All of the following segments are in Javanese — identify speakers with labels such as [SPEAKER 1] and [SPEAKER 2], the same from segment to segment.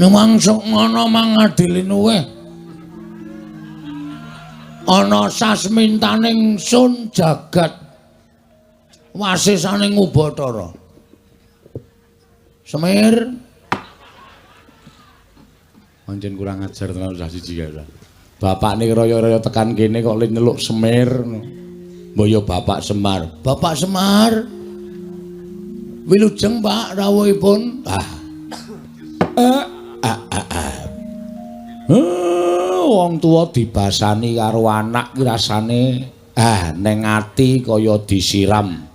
[SPEAKER 1] Memang sukmana mangadilinuweh. Ana sasmintaning sun jagat wasisaning Ubathara. Semir.
[SPEAKER 2] Pancen kurang ajar tenan cah siji kae. Bapakne raya-raya tekan kene kok le nyeluk Semir.
[SPEAKER 1] Mbok ya Bapak Semar. Bapak Semar. Wilujeng Pak rawuhipun.
[SPEAKER 2] Ah. Ah ah ah. Wong tuwa dibasani karo anak ki rasane neng ati kaya disiram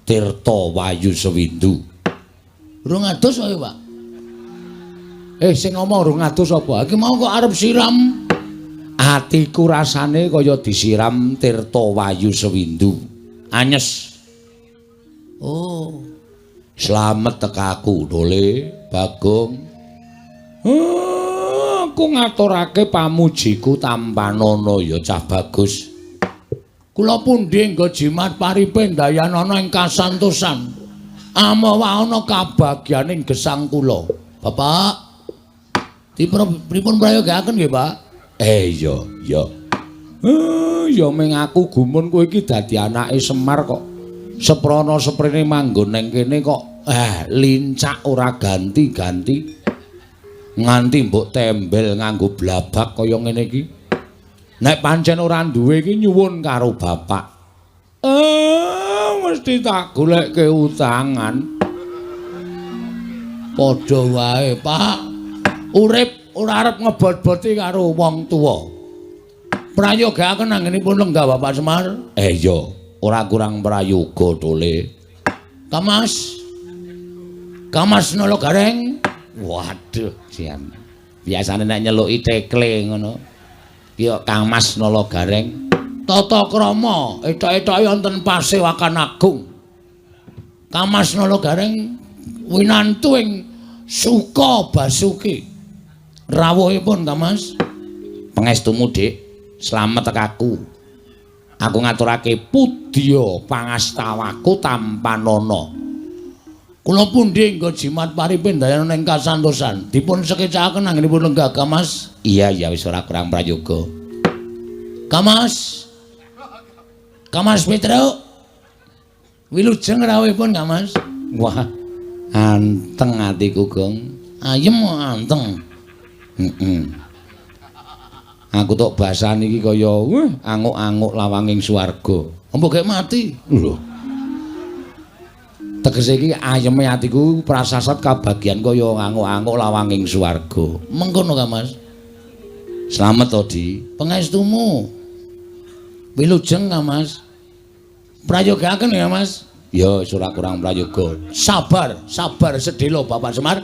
[SPEAKER 2] tirta wayu sewindu.
[SPEAKER 1] Rung adus ayo, Pak.
[SPEAKER 2] Sing ngomong rung adus apa?
[SPEAKER 1] Iki mau kok arep siram.
[SPEAKER 2] Atiku rasane kaya disiram tirta wayu sewindu.
[SPEAKER 1] Anyes. Oh.
[SPEAKER 2] Slamet tekaku Dole Bagong. Aku ngaturake pamujiku tampanana ya cah bagus.
[SPEAKER 1] Kula pundi nggo jimat paripe ndayanana ing kasantosan. Amawa ana kabagyaning gesang kula. Bapak, pripun prayogaaken nggih, Pak?
[SPEAKER 2] Iya, iya. Ya ming aku gumun kowe iki dadi anake Semar kok. Seprana seprene manggon neng kene kok lincak ora ganti-ganti. Nganti mbok tembel nganggo blabak kaya ngene iki. Nek pancen ora duwe iki nyuwun karo bapak. Mesti tak golekke utangan.
[SPEAKER 1] Padha wae, Pak. Urip ora arep ngebot-boti karo wong tuwa. Prayogaaken anggenipun lenggah Bapak Semar.
[SPEAKER 2] Iya, ora kurang prayoga Tole.
[SPEAKER 1] Kamas. Kamas Nala Gareng.
[SPEAKER 2] Waduh, sian. Biasane nek nyeluki tekle ngono. Ki kok Kang Mas Nala Gareng.
[SPEAKER 1] Tata krama etok-etoke wonten Pasewakan Agung. Kang Mas Nala Gareng winantu ing Suka Basuki. Rawuhipun Kang Mas.
[SPEAKER 2] Pangestumu, Dik. Slamet tekaku. Aku ngaturake pudya pangastawaku tampanana.
[SPEAKER 1] Kula pundi nggo jimat paripe ndayana ing kasantosan. Dipun sekecakaken anggenipun lenggah Kang Mas.
[SPEAKER 2] Iya, iya wis ora kurang prayoga.
[SPEAKER 1] Kang Mas. Kang Mas Petruk. Wilujeng rawuhipun Kang Mas.
[SPEAKER 2] Wah, anteng atiku, Gong.
[SPEAKER 1] Ayem anteng.
[SPEAKER 2] Heeh. Aku tok basani iki kaya anguk-anguk lawanging swarga.
[SPEAKER 1] Mbok gek mati.
[SPEAKER 2] Lho. Tegese iki ayeme atiku prasasat kabagian kaya anguk-anguk lawanging swarga.
[SPEAKER 1] Mengkono Kang Mas.
[SPEAKER 2] Slamet to, Di.
[SPEAKER 1] Pangestumu. Wilujeng Kang Mas. Prayogaaken ya, Mas.
[SPEAKER 2] Ya, wis ora kurang prayoga.
[SPEAKER 1] Sabar, sabar sedhela Bapak Semar.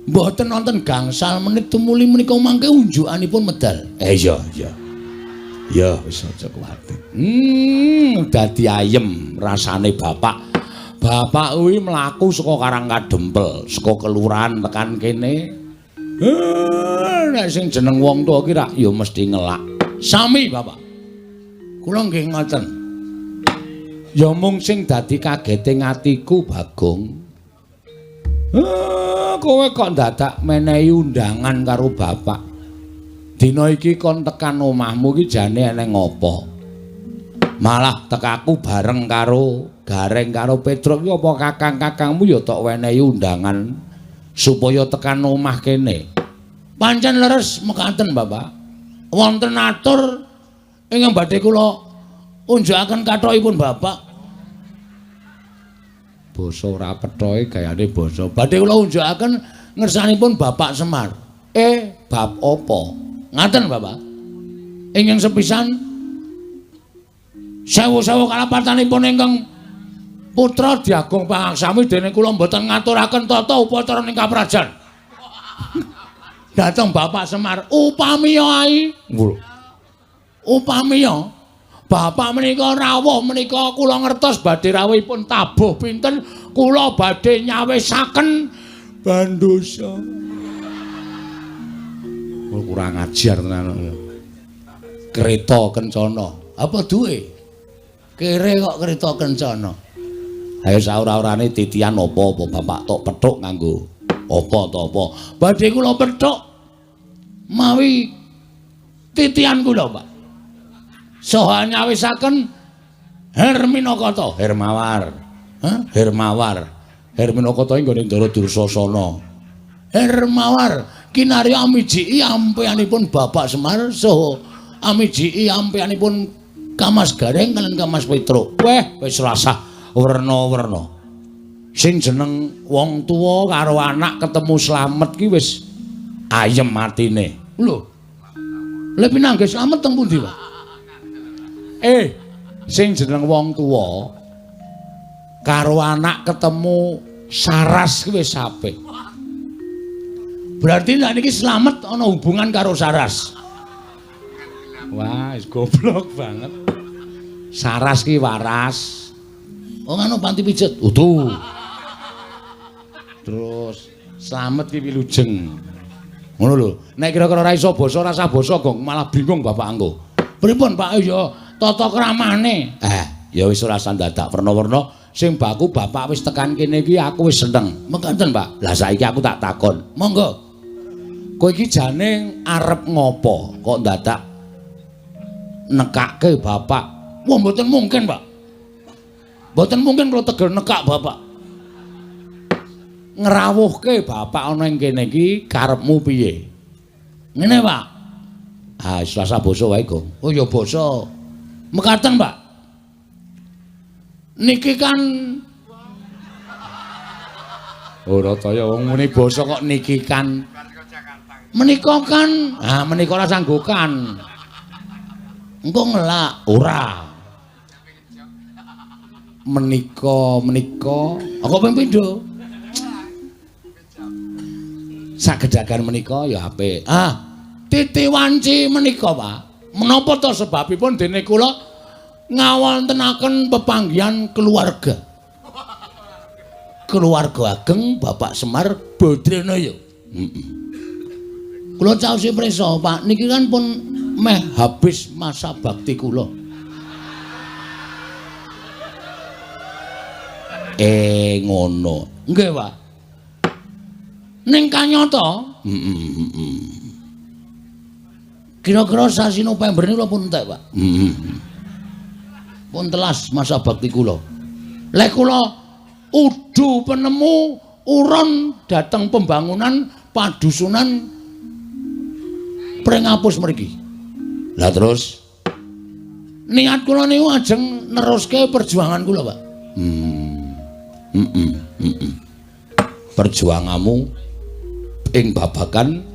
[SPEAKER 1] Mboten wonten gangsal menit tumuli menika mangke unjukanipun medal.
[SPEAKER 2] Iya, iya. Ya, wis aja kuwatir. Dadi ayem rasane bapak. Bapak kuwi mlaku saka Karang Kadempel, saka kelurahan tekan kene. Nek sing jeneng wong tuwa ki rak ya mesti ngelak.
[SPEAKER 1] Sami, Bapak. Kula nggih ngoten.
[SPEAKER 2] Ya mung sing dadi kagete atiku, Bagong. Kowe kok dadak menehi undangan karo bapak. Dina iki kon tekan omahmu iki jane eneng apa? Malah tekaku bareng karo Gareng karo Petruk iki apa kakang-kakangmu ya tok wenehi undangan supaya tekan omah kene.
[SPEAKER 1] Pancen leres mekaten, Bapak. Wonten atur ingkang badhe kula unjukaken kathokipun Bapak.
[SPEAKER 2] Basa ora pethoe gayane basa.
[SPEAKER 1] Badhe kula unjukaken ngersanipun Bapak Semar.
[SPEAKER 2] Bab apa?
[SPEAKER 1] Ngaten, Bapak. Ingkang sepisan sewu-sewu kalapatanipun ingkang putra Diagung Pangaksami dene kula mboten ngaturaken tata upacara ing kaprajan. Dhateng Bapak Semar, upamiya ai. Upamiya Bapak menika rawuh menika kula ngertos badhe rawuhipun tabuh pinten, kula badhe nyawisaken bandosa.
[SPEAKER 2] Kurang ajar tenan. Kereta kencana.
[SPEAKER 1] Apa duwe? Kere kok kereta kencana.
[SPEAKER 2] Ayo saura-urane titian apa-apa bapak tok pethuk nganggo Apa to apa? Badhe kula pethuk mawi titian kula, Pak. Saha nyawisaken Herminakata, Hermawar. Hah? Hermawar. Herminakata ing nggone Ndara Dursasana. Hermawar kinarya amijiki ampeyanipun Bapak Semar saha amijiki ampeyanipun Kamas Gareng kaliyan Kamas Petruk. Weh, wis rasah werna-werna. Sing jeneng wong tuwa karo anak ketemu slamet ki wis ayem atine. Lho. Lha pinanggih slamet teng pundi, Pak? Sing jeneng wong tuwa karo anak ketemu saras ki wis apik. Berarti nek niki slamet ana hubungan karo saras. Wah, wis goblok banget. Saras ki waras. Oh ngono panti pijet. Utuh. Terus slamet ki wilujeng. Ngono lho. Nek kira-kira ora iso basa, ora usah basa, Gong, malah bingung bapak engko. Pripun, Pak? Ya tata kramane. Ya wis ora usah dadak werna-werna. Sing baku bapak wis tekan kene iki aku wis seneng. Mekaten, Pak. Lah saiki aku tak takon. Monggo. Kowe iki jane arep ngopo kok dadak nekake bapak? Wah, mboten mungkin, Pak. Mboten mungkin kula tegel nekak bapak. Ngrawuhke bapak ana ing kene iki karepmu piye? Ngene, Pak. Ah, wis rasa basa wae, Gong. Oh ya basa. Mekaten, Pak. Niki kan ora kaya wong muni basa kok niki kan. Menika kan, ah menika ora sanggukan. Engko ngelak ora. Menika menika aku ping pindho. Sagedagan menika ya apik. Ah, titi wanci menika, Pak. Menapa to sebabipun dene kula ngawontenaken pepanggihan keluarga. Keluarga ageng Bapak Semar Badranaya. Heeh. Kula caosi prisa, Pak, niki kan pun meh habis masa bakti kula. Ngono. Nggih, Pak. Ning kanyata, Kira-kira sasi November niku pun entek, Pak. Pun telas masa bakti kula. Lek kula udu penemu urun dateng pembangunan padusunan Pringapus mriki. Lah terus niat kula niku ajeng neruske perjuangan kula, Pak. Perjuanganmu ing babagan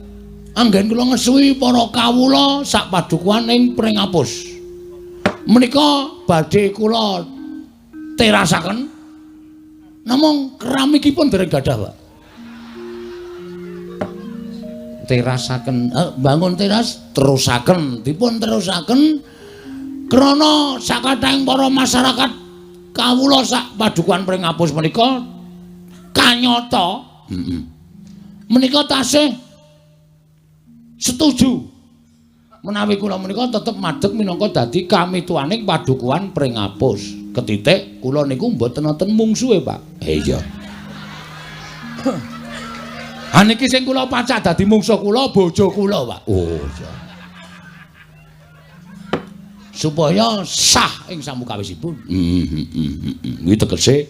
[SPEAKER 2] anggen kula ngesuwi para kawula sak padukuhan ing Pringapus. Menika badhe kula terasaken namung keramikipun dereng gadah, Pak. Terasaken, bangun teras terusaken, dipun terusaken krana sakathahing para masyarakat kawula sak padukuhan Pringapus menika kanyata menika tasih setuju menawi kula menika tetep madeg minangka dadi kamituwaning padukuhan Pringapus. Ketitik kula niku mboten wonten mungsuhe, Pak. Iya. Ha niki sing kula pacak dadi mungsuh kula bojo kula, Pak. Oh, iya. Supaya sah ing samukawisipun. Kuwi tegese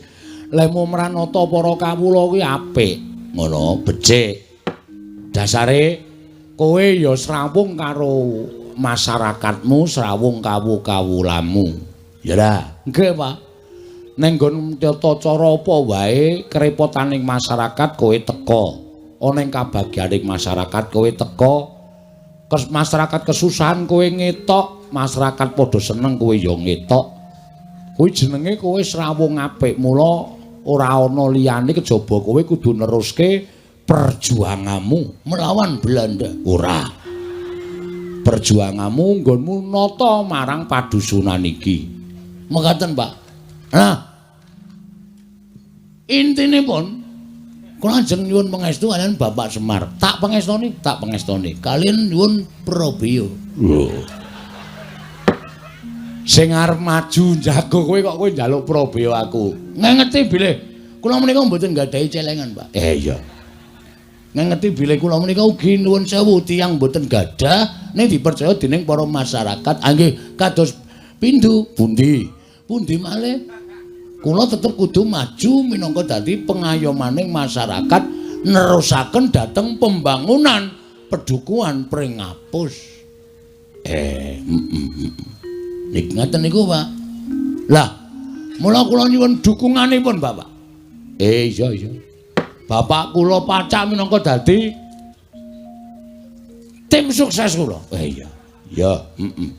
[SPEAKER 2] lemu mranata para kawula kuwi apik, ngono, becik. Dasare kowe ya srawung karo masyarakatmu, srawung kawu-kawulamu. Ya lah, nggih, Pak. Ning nggon tata cara apa wae kerepotaning masyarakat kowe teka. Ana ing kabagyaning masyarakat kowe teka. Masyarakat kesusahan kowe ngetok, masyarakat padha seneng kowe ya ngetok. Kuwi jenenge kowe srawung apik, mula ora ana liyane kejaba kowe kudu neruske perjuanganmu melawan Belanda. Ora. Perjuanganmu nggonmu nata marang padusunan iki. Mekaten, Pak. Nah, intinipun kula ajeng nyuwun pangestu kaliyan Bapak Semar. Tak pangestoni, tak pangestoni. Kaliyan nyuwun prabeya. Lho. Sing arep maju njago kowe kok kowe njaluk prabeya aku. Ngengeti bilih kula menika mboten nggadahi celengan, Pak. Iya.
[SPEAKER 1] Ngengeti bilih kula menika ugi nuwun sewu tiyang mboten gadah ning dipercaya dening para masyarakat. Ah nggih kados pindho pundi? Pundi malih? Kula tetep kudu maju minangka dadi pengayomaning masyarakat nerusaken dhateng pembangunan pedukuhan Pringapus. Niki ngaten niku, Pak. Lah, mula kula nyuwun dukunganipun, Bapak. Iya iya. Bapak kula pacak minangka dadi tim sukses kula. Iya. Ya, heeh.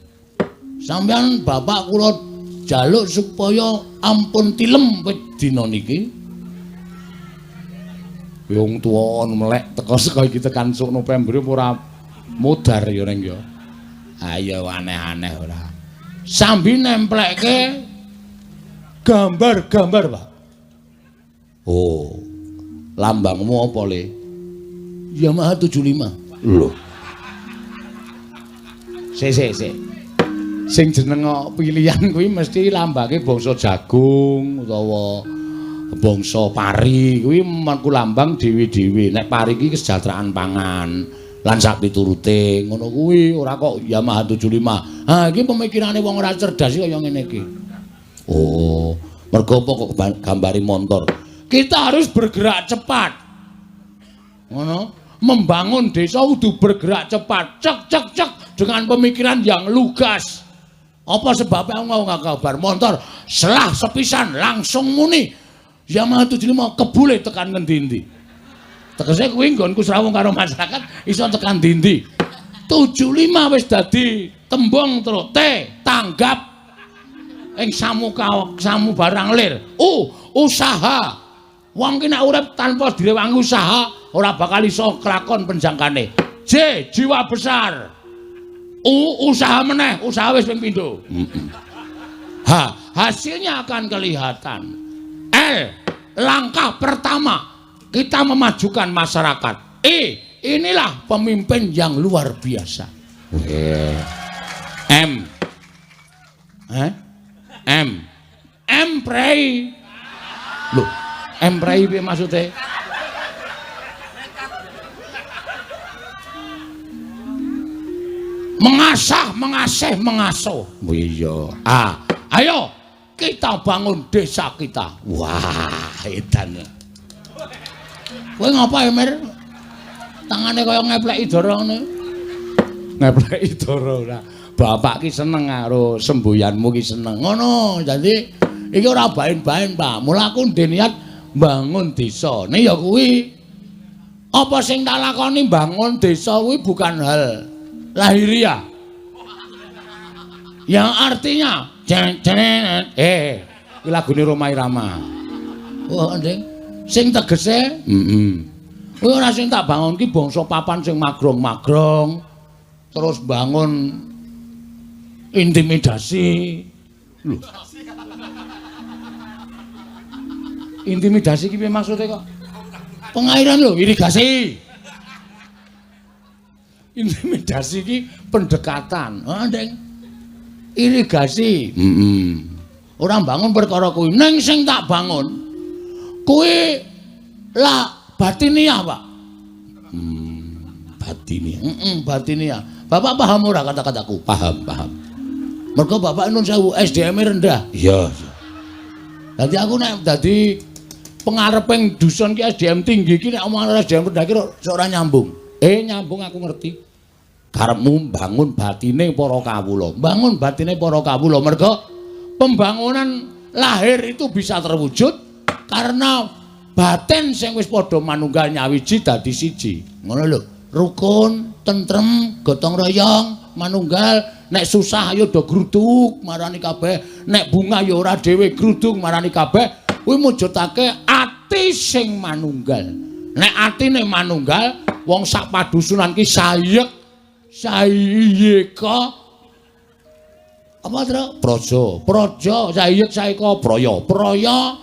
[SPEAKER 1] Sampeyan bapak kula jaluk supaya ampun tilem wit dina niki.
[SPEAKER 2] Wong tuwa melek teko saka iki tekan sok November ora modar ya ning ya.
[SPEAKER 1] Ayo aneh-aneh ora. Sambi nemplekke gambar-gambar, Pak.
[SPEAKER 2] Oh. Lambangmu apa, Le?
[SPEAKER 1] Yamaha 75.
[SPEAKER 2] Lho. Sik sik sik. Sing jeneng pilihan kuwi mesti lambange bangsa jagung utawa bangsa pari kuwi mengku lambang dhewe-dhewe. Nek pari iki kesejahteraan pangan lan sak piturute ngono kuwi ora kok Yamaha 75. Ha iki pemikirane wong ora cerdas iki kaya ngene iki. Oh, mergo apa kok gambari montor?
[SPEAKER 1] Kita harus bergerak cepat. Ngono, membangun desa kudu bergerak cepat. Cek cek cek dengan pemikiran yang lugas. Apa sebabnya aku nggak kabar motor selah sepisan langsung muni Yamaha 75 kebule tekan ngendi-endi. Tegese kuwi nggonku srawung karo masyarakat iso tekan ndi-ndi. 75 wis dadi tembung terus T tanggap ing samuka samu barang lir. U usaha. Wong ki nek urip tanpa direwangi usaha ora bakal iso kelakon penjangkane. J jiwa besar. U usaha meneh, usaha wis ping pindho. H hasilnya akan kelihatan. L langkah pertama kita memajukan masyarakat. E inilah pemimpin yang luar biasa. M M M prei. Loh, M prei piye maksudnya? Mengasah, mengasih, mengasuh.
[SPEAKER 2] Oh iya.
[SPEAKER 1] Ah, ayo kita bangun desa kita.
[SPEAKER 2] Wah, edan.
[SPEAKER 1] Kowe ngapa, Emir? Tangane kaya ngepleki dara ngene.
[SPEAKER 2] Ngepleki dara ora. Bapak ki seneng karo semboyanmu ki seneng.
[SPEAKER 1] Ngono, jadi iki ora baen-baen, Pak. Mula aku ndek niat bangun desa. Nek ya kuwi apa sing tak lakoni bangun desa kuwi bukan hal lahiriah. Yang artinya
[SPEAKER 2] iki lagune Rhoma Irama.
[SPEAKER 1] Oh, nding. Sing tegese,
[SPEAKER 2] heeh.
[SPEAKER 1] Kuwi ora sing tak bangun ki bangsa papan sing magrong-magrong terus bangun intimidasi.
[SPEAKER 2] Lho. Intimidasi ki piye maksude kok?
[SPEAKER 1] Pengairan lho, irigasi.
[SPEAKER 2] Intimidasi ki pendekatan.
[SPEAKER 1] Ah, nding. Irigasi.
[SPEAKER 2] Heeh.
[SPEAKER 1] Ora bangun perkara kuwi. Ning sing tak bangun kuwi lah batiniah, Pak.
[SPEAKER 2] Batiniah.
[SPEAKER 1] Heeh, batiniah. Bapak paham ora kata-kataku?
[SPEAKER 2] Paham, paham.
[SPEAKER 1] Mergo bapak nun sewu SDM-e rendah.
[SPEAKER 2] Iya.
[SPEAKER 1] Dadi aku nek dadi pengareping dusun ki SDM tinggi ki nek omongan SDM rendah ki ora nyambung.
[SPEAKER 2] Nyambung aku ngerti. Karepmu bangun batine para kawula.
[SPEAKER 1] Bangun batine para kawula mergo pembangunan lahir itu bisa terwujud karena batin sing wis padha manunggal nyawiji dadi siji. Ngono lho. Rukun, tentrem, gotong royong, manunggal. Nek susah ayo do gruduk marani kabeh, nek bunga ya ora dhewe gruduk marani kabeh. Kuwi mujudake ati sing manunggal. Nek atine manunggal, wong sak padusunan ki sayek sayeka apa tro?
[SPEAKER 2] Praja.
[SPEAKER 1] Praja sayek saeka praya. Praya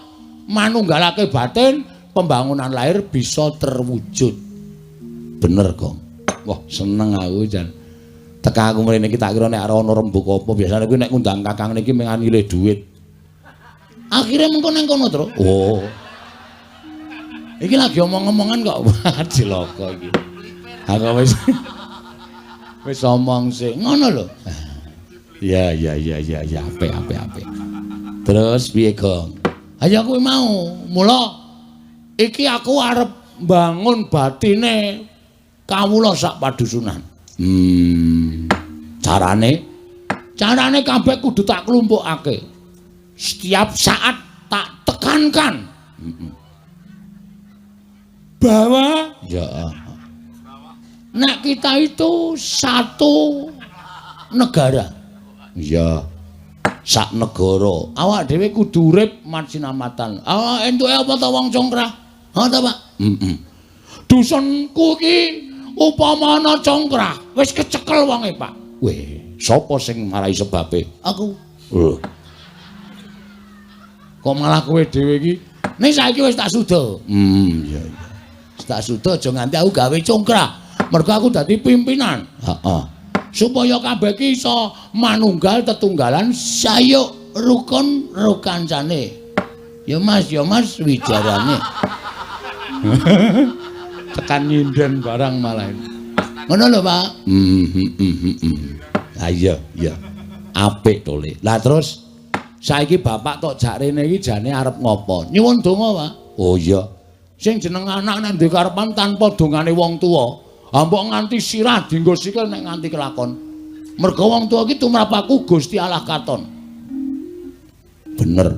[SPEAKER 1] manunggalake batin, pembangunan lahir bisa terwujud.
[SPEAKER 2] Bener, Gong. Wah, seneng aku jan. Teka aku mrene iki tak kira nek ana rembug apa, biasane kuwi nek ngundang kakang niki mung nyilih dhuwit.
[SPEAKER 1] Akhire mengko nang kono, Tru.
[SPEAKER 2] Oh.
[SPEAKER 1] Iki lagi omong-omongan kok. Wah, cilaka iki. Aku wis wis omong sik. Ngono lho. Ya ya ya ya ya, apik apik apik. Terus piye, Gong? Ayo kuwi mau. Mula iki aku arep mbangun batine kawula sak padusunan. Carane? Carane kabeh kudu tak klumpukake. Setiap saat tak tekankan. Bahwa ya nek kita itu satu negara. Ya. Sak negara. Awak dhewe kudu urip masinamatan. Ah, entuke apa ta wong congkrah? Ha ta, Pak? Heeh. Dusunku iki upama ana congkrah, wis kecekel wonge, Pak. Weh, sapa sing marai sebabe? Aku. Lho. Kok malah kowe dhewe iki? Ning saiki wis tak suda. Iya iya. Wis tak suda aja nganti aku gawe congkrah. Mergo aku dadi pimpinan. Heeh. Supaya kabeh iki iso manunggal tetunggalan sayuk rukun rukancane. Ya Mas wijarane. Tekan nyinden barang malah. Ngono lho, Pak. Ha iya, iya. Apik to, Le. Lah terus saiki bapak tok jak rene iki jane arep ngopo? Nyuwun donga, Pak. Oh iya. Sing jeneng anak nek duwe karepan tanpa dongane wong tuwa, mbok nganti sirah dienggo sikil nek nganti kelakon. Mergo wong tuwa iki tumrap aku Gusti Allah katon. Bener.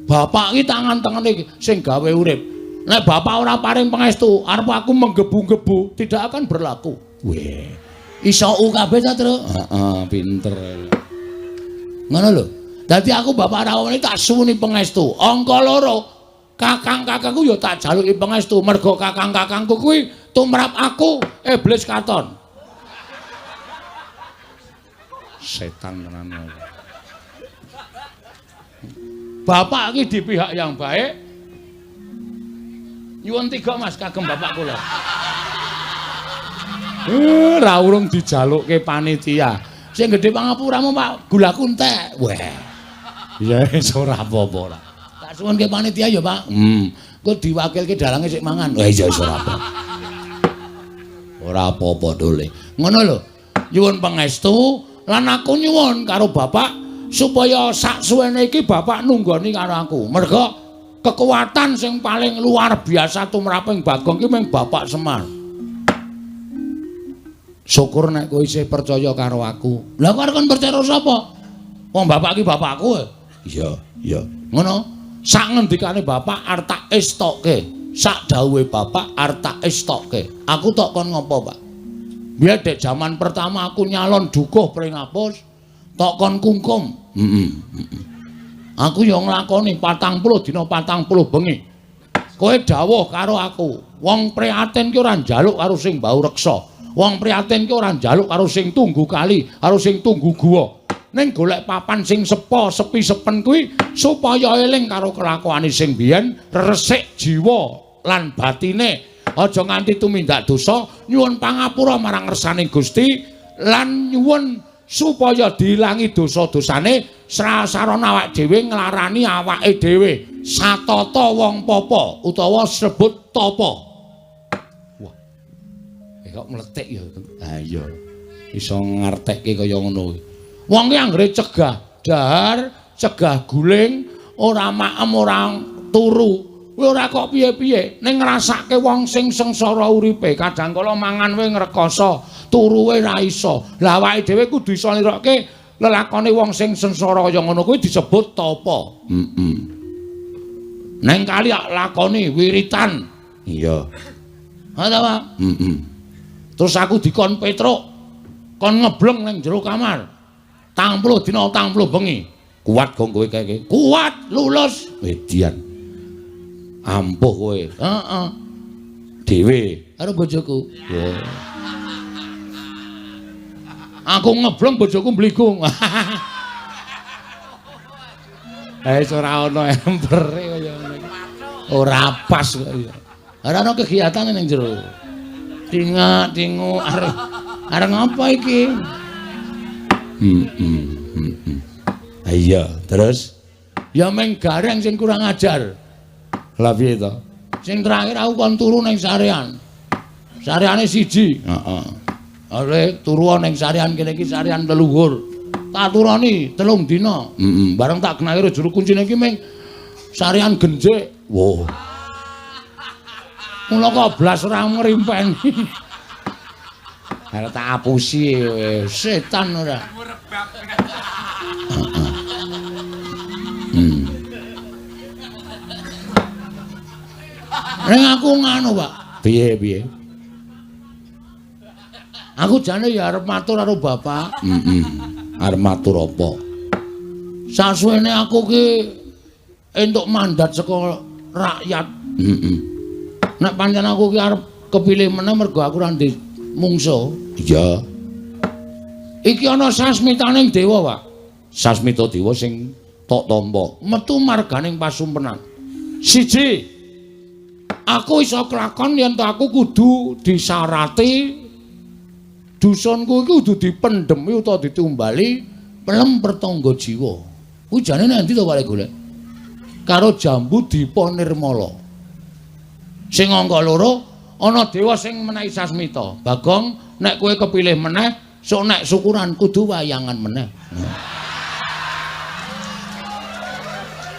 [SPEAKER 1] Bapak iki tangan tengene sing gawe urip. Nek bapak ora paring pangestu, arep aku menggebu-gebu tidak akan berlaku. Weh. Iso u kabeh ta, Tru? Heeh, pinter. Ngono lho. Dadi aku bapak rawone tak suwuni pangestu. Angka loro, kakang-kakangku ya tak jaluki pangestu. Mergo kakang-kakangku kuwi tumrap aku iblis katon. Setan tenan. Bapak iki di pihak yang baik. Nyuwun tiga Mas kagem bapak kula. Ra urung dijalukke panitia. Sing gedhe pangapuramu Pak, gulaku entek. Weh. Ya wis ora apa-apa ora. Tak suwunke panitia ya, Pak. Engko diwakilke dalange sik mangan. Wah iya wis ora apa. Ora apa-apa dole. Ngono lho. Nyuwun pangestu lan aku nyuwun karo bapak supaya sak suwene iki bapak nunggoni karo aku. Mergo kekuatan sing paling luar biasa tumraping Bagong ki mung Bapak Semar. Syukur nek kowe isih percaya karo aku. Lah kok arep kon percaya sapa? Wong bapak ki bapakku. Iya, iya. Ngono. Sak ngendikane bapak arep tak estokke. Sak dawuhe bapak arep tak estokke. Aku tok kon ngopo, Pak? Biyen dek jaman pertama aku nyalon dukuh Pringapus, tok kon kungkum. Heeh. Aku ya nglakoni 40 dina 40 bengi. Kowe dawuh karo aku, wong prihatin ki ora njaluk karo sing bau reksa. Wong prihatin ki ora njaluk karo sing tunggu kali, karo sing tunggu guwa. Ning golek papan sing sepo, sepi sepen kuwi supaya eling karo kelakuane sing biyen, resik jiwa lan batine. Aja nganti tumindak dosa, nyuwun pangapura marang ngersane Gusti lan nyuwun supaya diilangi dosa-dosane, srasarana awak dhewe nglarani awake dhewe. Satata wong papa utawa sebut tapa. Wah. Kok mletik ya. Ha iya. Iso ngartekke kaya ngono. Wong ki anggere cegah dahar, cegah guling, ora maem, ora turu. Kuwi ora kok piye-piye, ning ngrasake wong sing sengsara uripe, kadang kala mangan wae ngrekoso, turu wae ra iso. Lah awake dhewe kudu iso nirokke lelakone wong sing sengsara kaya ngono kuwi disebut tapa. Heeh. Neng kali lakoni wiritan. Iya. Ha ta, Pak? Heeh. Terus aku dikon Petruk, kon ngebleng ning jero kamar. 40 dina 40 bengi. Kuat gong kowe kae? Kuat, lulus. Edian. Ampuh kowe. Heeh. Dhewe karo bojoku. Oh. Aku ngebleng bojoku mbligung. Eh ora ana empere kaya ngono iki. Ora pas kok ya. Ora ana kegiatan ning jero. Tingak-tingu arep arep ngapa iki? Iya, terus ya meng gareng sing kurang ajar. Lah piye to? Sing terakhir aku kon turu ning sarean. Sareane siji. Heeh. Are turu ning sarean kene iki sarean leluhur. Tak turoni 3 dina. Heeh. Bareng tak genake juru kuncine iki ming sarean genjik. Wah. Mula kok blas ora ngrimpeni. Arep tak apusi setan ora. Ning aku nganu, Pak. Piye piye? Aku jane ya arep matur karo bapak. Heeh. Arep matur apa? Sasuwene aku ki entuk mandat saka rakyat. Heeh. Nek pancen aku ki arep kepilih meneh mergo aku ora ndek mungsuh. Iya. Iki ana sasmitaning dewa, Pak. Sasmita dewa sing tok tampa metu marganing pasumpenan. Siji, aku iso kelakon yen to aku kudu disarati dusunku iki kudu dipendhemi utawa ditumbali pelem pertangga jiwa. Kuwi jane nang endi to Pak golek? Karo jambu Dipa Nirmala. Sing angka 2 ana dewa sing menehi sasmita. Bagong, nek kowe kepilih meneh, sok nek syukuran kudu wayangan meneh.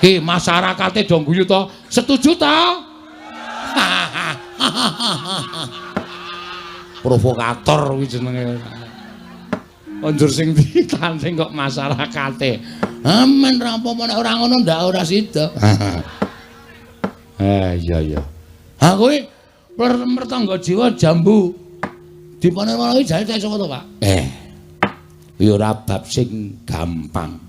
[SPEAKER 1] Ki masyarakate do guyu to? Setuju ta? Provokator kuwi jenenge. Njur sing ditanding kok masyarakate. Amen ra apa-apa nek ora ngono ndak ora sida. Iya iya. Ha kuwi mertangga jiwa jambu Dipa Nirmala kuwi jane saka to, Pak? Kuwi ora bab sing gampang.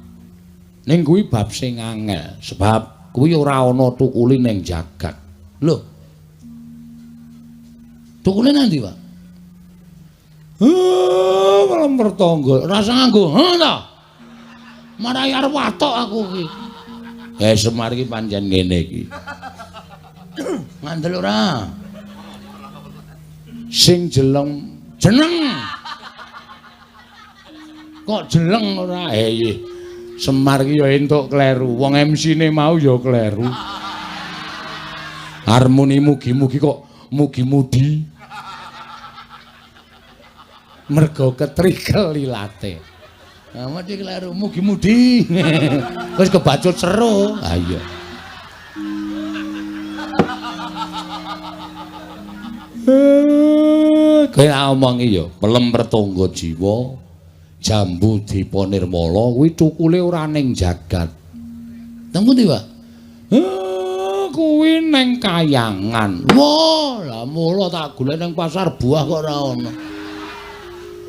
[SPEAKER 1] Ning kuwi bab sing angel, sebab kuwi ora ana tukule ning jagat. Lho. Tukule nang ndi, Pak? Malah mertangga. Rasa nganggo, ha ta? Marai arep watok aku iki. Semar iki pancen ngene iki. Ngandel ora? Sing jeleng jeneng. Kok jeleng ora? Iya. Semar iki ya entuk kleru. Wong MC-ne mau ya kleru. Harmoni mugi-mugi kok mugi-mudi. Mergo ketrikel ilate. Nah, mesti kleru mugi-mudi. Wis kebacut seru. Ha iya. Kowe tak omongi ya, pelem pertangga jiwa, jambu Dipa Nirmala kuwi cukule ora ning jagat. Teng pundi, Pak? Kuwi ning kayangan. Wah, lah mula tak golek ning pasar buah kok ora ana.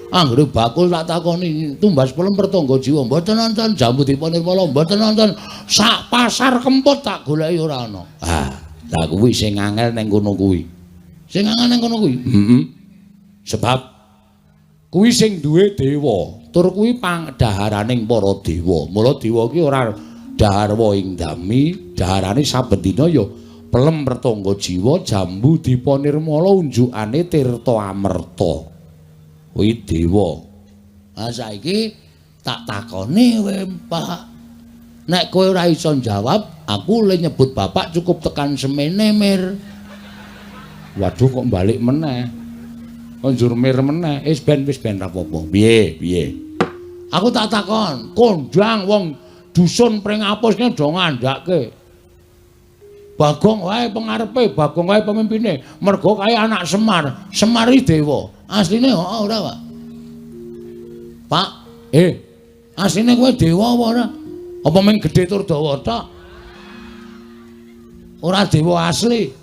[SPEAKER 1] Anggere bakul tak takoni tumbas pelem pertangga jiwa mboten nonton jambu Dipa Nirmala mboten nonton sak pasar Kempot tak goleki ora ana. Ah, lah kuwi sing angel ning kono kuwi. Sing angel ning kono kuwi. Heeh. Sebab kuwi sing duwe dewa, tur kuwi pangdaharaning para dewa. Mula dewa ki ora dahar ing dami, daharane saben dina ya pelem pertangga jiwa jambu Dipa Nirmala unjukane tirta amerta. Kuwi dewa. Ha saiki tak takoni kowe, Pak. Nek kowe ora iso njawab, aku le nyebut bapak cukup tekan semene, Mir. Waduh kok balik meneh. Kok njur mir meneh. Wis ben ra apa-apa. Piye, piye? Aku tak takon, kondang wong dusun Pringapus ki do ngandhake. Bagong wae pengarepe, Bagong wae pemimpine. Mergo kae anak Semar, Semar iki dewa. Asline heeh ora, Pak? Pak, asline kowe dewa apa ora? Apa mung gedhe tur dawa tok? Ora dewa asli.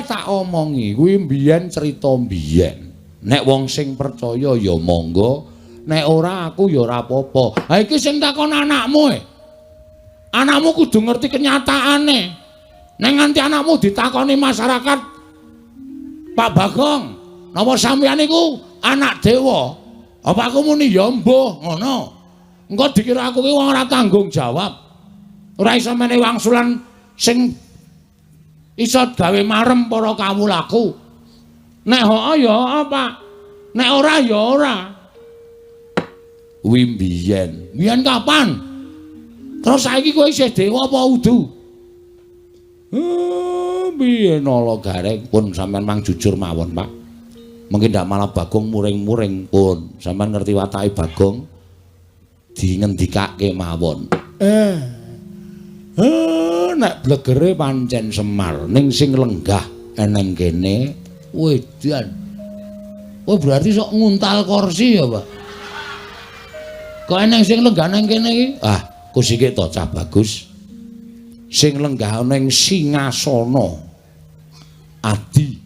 [SPEAKER 1] Tak omongi, kuwi mbiyen crita mbiyen. Nek wong sing percaya ya monggo, nek ora aku ya ora apa-apa. Ha iki sing takon anakmu e. Anakmu kudu ngerti kenyataane. Nek nganti anakmu ditakoni masyarakat, Pak Bagong, napa sampeyan niku anak dewa? Apa aku muni ya mbuh ngono. Engko dikira aku ki wong ora tanggung jawab. Ora iso menehi wangsulan sing iso gawe marem para kawulaku. Nek heeh ya heeh, Pak. Nek ora ya ora. Kuwi mbiyen. Mbiyen kapan? Terus saiki kowe isih dewa apa udu?
[SPEAKER 2] Piye Nala Gareng? Pun sampean mang jujur mawon, Pak. Mungkin ndak malah Bagong muring-muring pun. Sampean ngerti watake Bagong dingendikake mawon. Nek blegere pancen Semar, ning sing lenggah eneng kene
[SPEAKER 1] wedan. Oh, berarti sok nguntal kursi ya, Pak. Kok eneng sing lenggah nang kene iki?
[SPEAKER 2] Ah, kusike to cah bagus. Sing lenggah ning singasana adi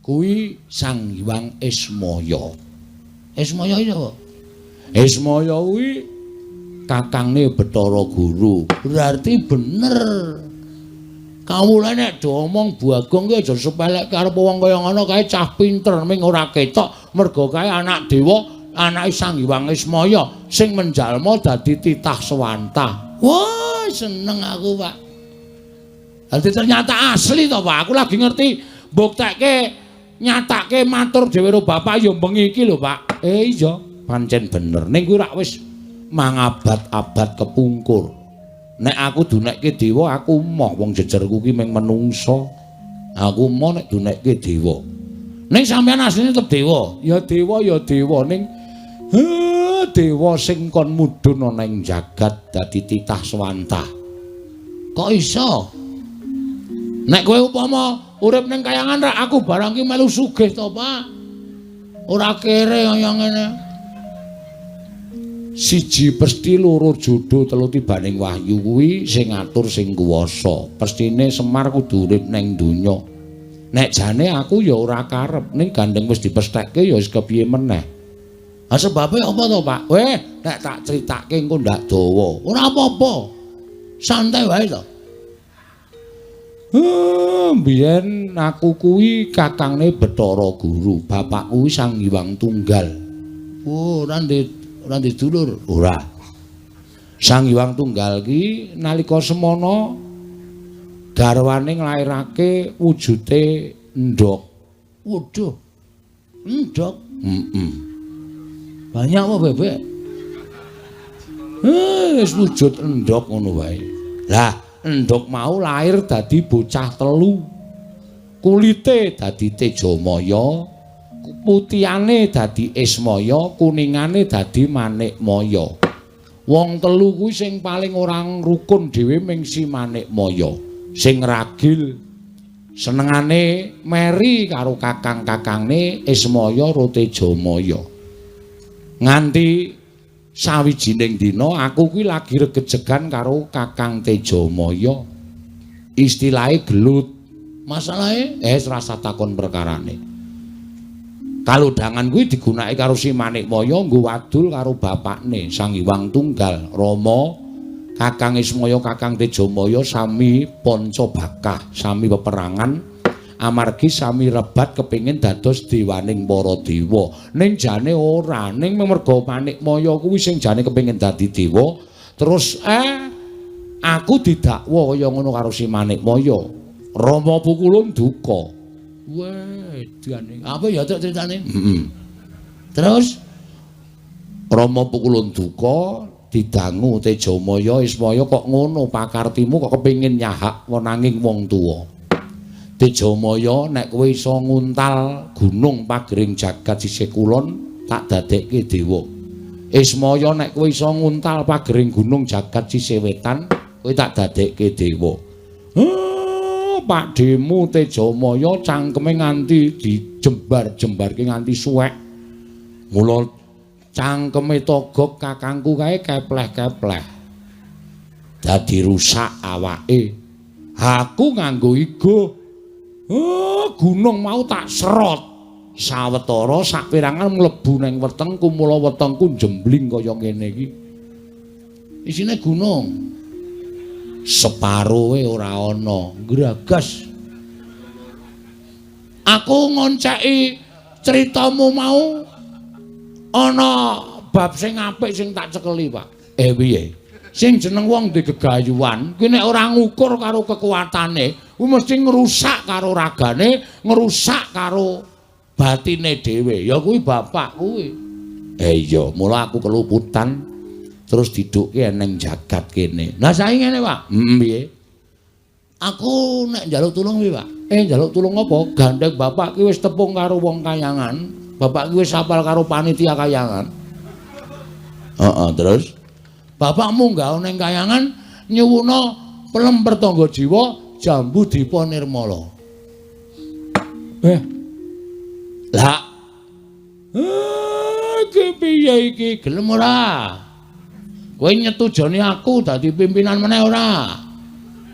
[SPEAKER 2] kuwi Sang Hyang Ismaya.
[SPEAKER 1] Ismaya iki sapa?
[SPEAKER 2] Ismaya kuwi kakangne Bathara Guru.
[SPEAKER 1] Berarti bener. Kawula nek do omong Bagong ki aja sepelekke arep wong kaya ngono kae cah pinter ming ora ketok mergo kae anak dewa, anake Sang Hyang Ismaya sing menjalma dadi titah sewantah. Wah, seneng aku, Pak. Dadi ternyata asli to, Pak. Aku lagi ngerti mbuktekke nyatake matur dhewe karo bapak ya bengi iki lho, Pak.
[SPEAKER 2] Iya, pancen bener. Ning kuwi rak wis mangabad-abad kepungkur. Nek aku dunekke dewa, aku moh wong jejerku ki mung menungsa. Aku moh nek dunekke dewa.
[SPEAKER 1] Ning sampean asline tetep dewa.
[SPEAKER 2] Ya dewa ya dewa ning dewa sing kon mudhun ana ing jagat dadi titah swantah.
[SPEAKER 1] Kok iso? Nek kowe upama urip ning kayangan rak aku barang ki melu sugih to, Pak. Ora kere kaya ngene.
[SPEAKER 2] Siji pesti, loro jodo, telu tibaning wahyu kuwi sing ngatur sing kuwasa. Pestine Semar kudu urip ning donya. Nek jane aku ya ora karep, ning gandeng wis dipesthekke ya wis kepiye meneh.
[SPEAKER 1] Ha sebabe apa to, Pak?
[SPEAKER 2] Weh, nek tak critake engko ndak dawa.
[SPEAKER 1] Ora apa-apa. Santai wae to.
[SPEAKER 2] Mbiyen aku kuwi kakangne Bathara Guru, bapakku kuwi Sang Hyang Tunggal.
[SPEAKER 1] Oh, ora ndek dulur.
[SPEAKER 2] Ora. Sang Hyang Tunggal ki nalika semana garwane nglairake wujute endhog.
[SPEAKER 1] Waduh. Endhog?
[SPEAKER 2] Heeh.
[SPEAKER 1] Banyak apa bebek?
[SPEAKER 2] Wis wujud endhog ngono wae. Lah, endhog mau lahir dadi bocah telu. Kulite dadi Tejamaya, putihane dadi Ismaya, kuningane dadi Manikmaya. Wong telu kuwi sing paling ora rukun dhewe ming si Manikmaya. Sing ragil senengane meri karo kakang-kakangne Ismaya ro Tejamaya. Nganti sawijining dina aku kuwi lagi regejegan karo Kakang Tejamaya. Istilahe gelut.
[SPEAKER 1] Masalahe
[SPEAKER 2] rasa takon perkarane. Kalodhangan kuwi digunakake karo si Manikmaya nggo wadul karo bapakne Sang Hyang Tunggal Rama. Kakang Ismaya, Kakang Tejamaya sami panca bakah, sami peperangan amargi sami rebat kepingin dados dewaning para dewa. Ning jane ora, ning merga Manikmaya kuwi sing jane kepingin dadi dewa, terus aku didakwa kaya ngono karo si Manikmaya. Rama pukulun duka.
[SPEAKER 1] Weh, edan. Apa ya tok critane?
[SPEAKER 2] Heeh.
[SPEAKER 1] Terus
[SPEAKER 2] Rama pukulun duka didangu Tejamaya Ismaya kok ngono pakartimu kok kepingin nyahak wenanging wong tuwa. Tejamaya nek kowe iso nguntal gunung pagering jagat sisih kulon tak dadekke dewa. Ismaya nek kowe iso nguntal pagering gunung jagat sisih wetan kowe tak dadekke dewa. Pakdhemu Tejamaya cangkeme nganti dijembar-jembarke nganti suwek. Mula cangkeme Togog kakangku kae kepleh-kepleh. Dadi rusak awake. Aku nganggo igo. Gunung mau tak serot. Sawetara saperangan mlebu nang wetengku, mula wetengku jembling kaya ngene iki.
[SPEAKER 1] Isine gunung.
[SPEAKER 2] Separoe ora ana,
[SPEAKER 1] gragas. Aku ngonceki critamu mau ana bab sing apik sing tak cekeli, Pak.
[SPEAKER 2] Piye?
[SPEAKER 1] Sing jeneng wong duwe gegayuhan, kuwi nek ora ngukur karo kekuatane, kuwi mesti ngrusak karo ragane, ngrusak karo batine dhewe. Ya kuwi bapak kuwi.
[SPEAKER 2] Iya, mula aku keluputan terus didukke neng jagat kene.
[SPEAKER 1] Lah saiki ngene, Pak.
[SPEAKER 2] Heeh, piye?
[SPEAKER 1] Aku nek njaluk tulung piye, Pak? Njaluk tulung apa? Gandeng bapak ki wis tepung karo wong kayangan. Bapak ki wis apal karo panitia kayangan. Heeh, terus bapak munggah ning kayangan nyuwuna pelem pertangga jiwa Jambu Dipa Nirmala. Lah. Iki piye iki? Gelem ora? Kowe nyetujoni aku dadi pimpinan meneh ora?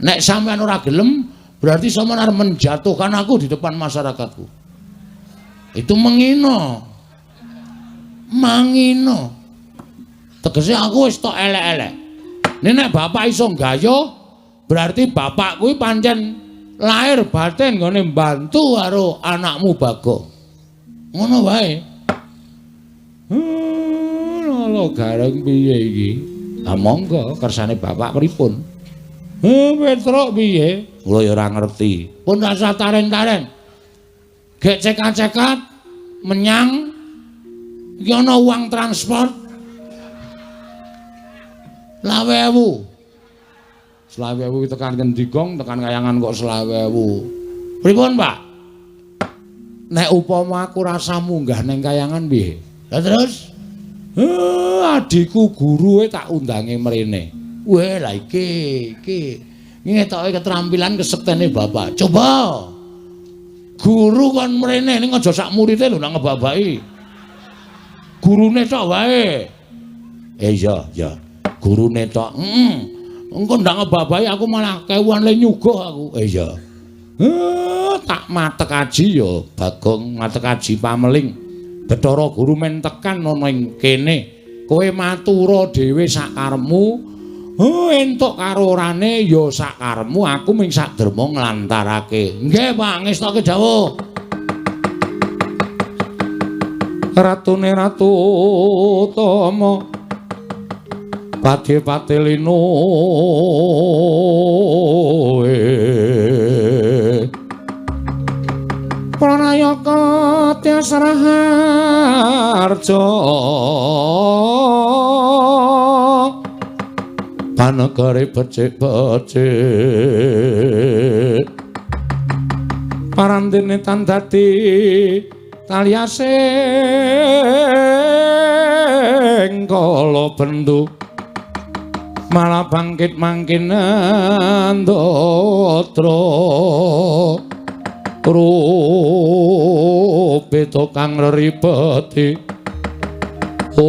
[SPEAKER 1] Nek sampean ora gelem, berarti sampean arep menjatuhkan aku di depan masyarakatku. Itu mengino. Mangino. Tegese aku wis tok elek-elek. Nek bapak iso nggayuh, berarti bapak kuwi pancen lahir batin nggone mbantu karo anakmu Bagong. Ngono wae. Lho gareng piye iki? Ah monggo kersane bapak pripun? Petruk piye? Kula ya ora ngerti. Pun rasa taren-taren. Gek cekat-cekat menyang iki ana uang transport 25.000. 25.000 tekan ngendi gong, tekan kayangan kok 25.000. Pripun, Pak? Nek upama aku rasa munggah ning kayangan piye? Lah terus adikku guruwe tak undange mrene. Weh, lah iki iki ngetoke keterampilan kesektene bapak. Coba. Guru kon mrene ning aja sak murite lho nak ngebabaki. Gurune tok wae. Iya, iya. Gurune tok. Heeh. Engko ndak ngebabahi aku malah kewuan le nyuguh aku. Iya. Tak matek aji ya Bagong, matek aji pameling. Bathara Guru men tekan ana ing kene. Kowe matura dhewe sakarepmu. Entuk karo orane ya sakarepmu, aku ming sak derma nglantarake. Nggih, Pak, ngestoke dawuh.
[SPEAKER 2] Ratune Ratu Tama pati-pati linu Pranayaka Tyas Raharja panegare becik-becik parandene tan dadi taliasing kala bendu malah bangkit mangkin ndatra rupe kang reribeti. Om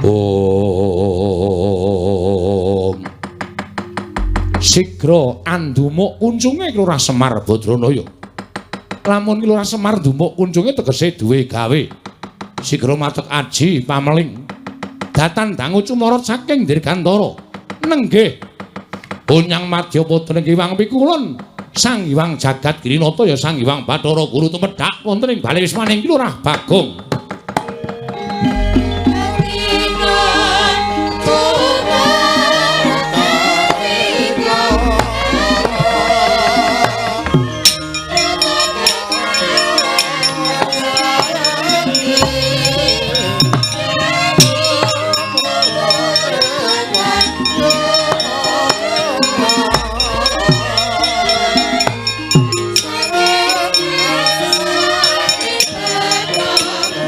[SPEAKER 2] Om
[SPEAKER 1] Sigra andumuk kuncunge Lurah Semar Badranaya. Lamun Lurah Semar ndumuk kuncunge tegese duwe gawe. Sigra matek aji pameling. Datan dangu cumorot saking Dirgantara. Nenggih Unyang Madya Putra Hyang Pikulun Sang Hyang Jagat Girinata ya Sang Hyang Bathara Guru tumedhak wonten ing bale wismaning Lurah Bagong.
[SPEAKER 3] Thank you.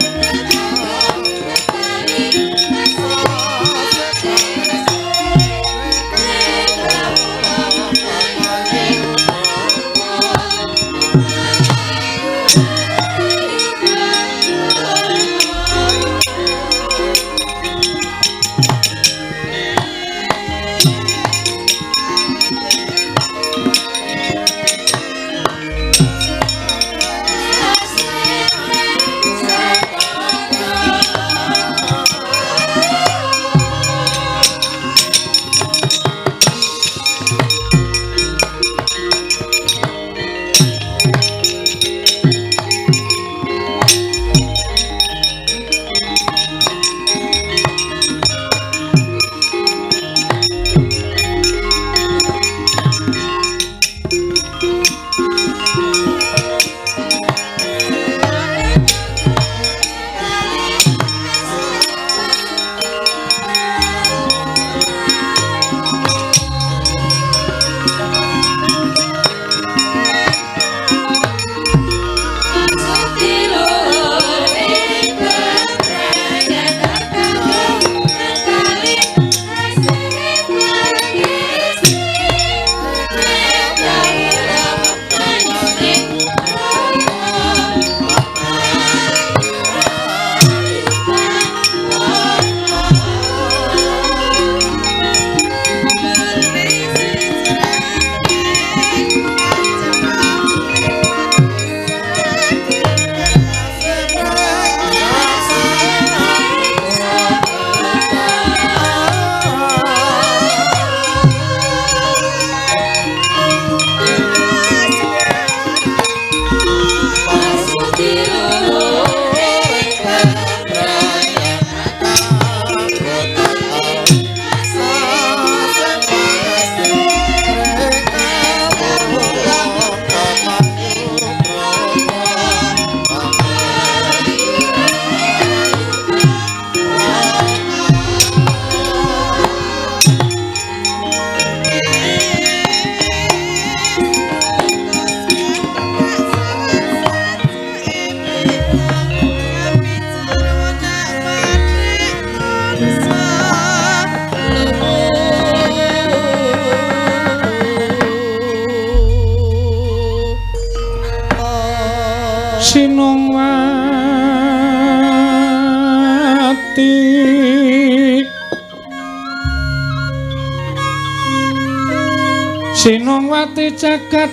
[SPEAKER 2] Sinongwati Sinongwati jagat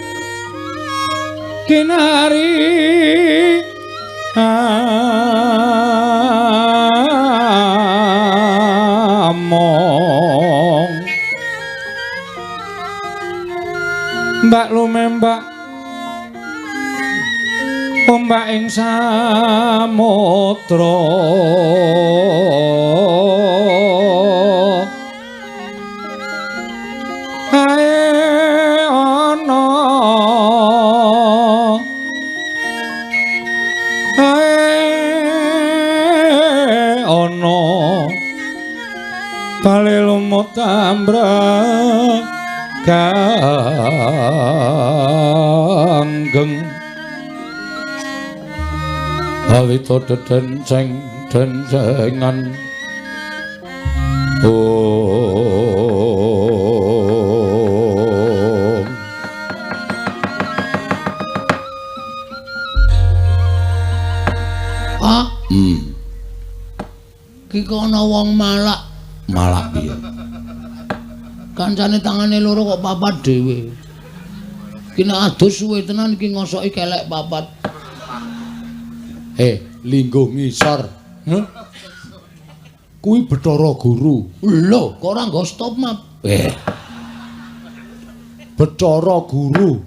[SPEAKER 2] kinari among mbak lumembak ombak ing samudra ae ana ae ana bale lumut ambrek ganggeng awita dedenceng dencengan om.
[SPEAKER 1] Ah, ki ana wong malak.
[SPEAKER 2] Malak piye?
[SPEAKER 1] Kancane tangane loro kok papat dhewe. Ki nek adus suwe tenan iki ngosoki kelek papat.
[SPEAKER 2] Lingguh ngisor. Huh? Kuwi Bathara Guru.
[SPEAKER 1] Lho, kok ora nggo stop map?
[SPEAKER 2] Bathara Guru.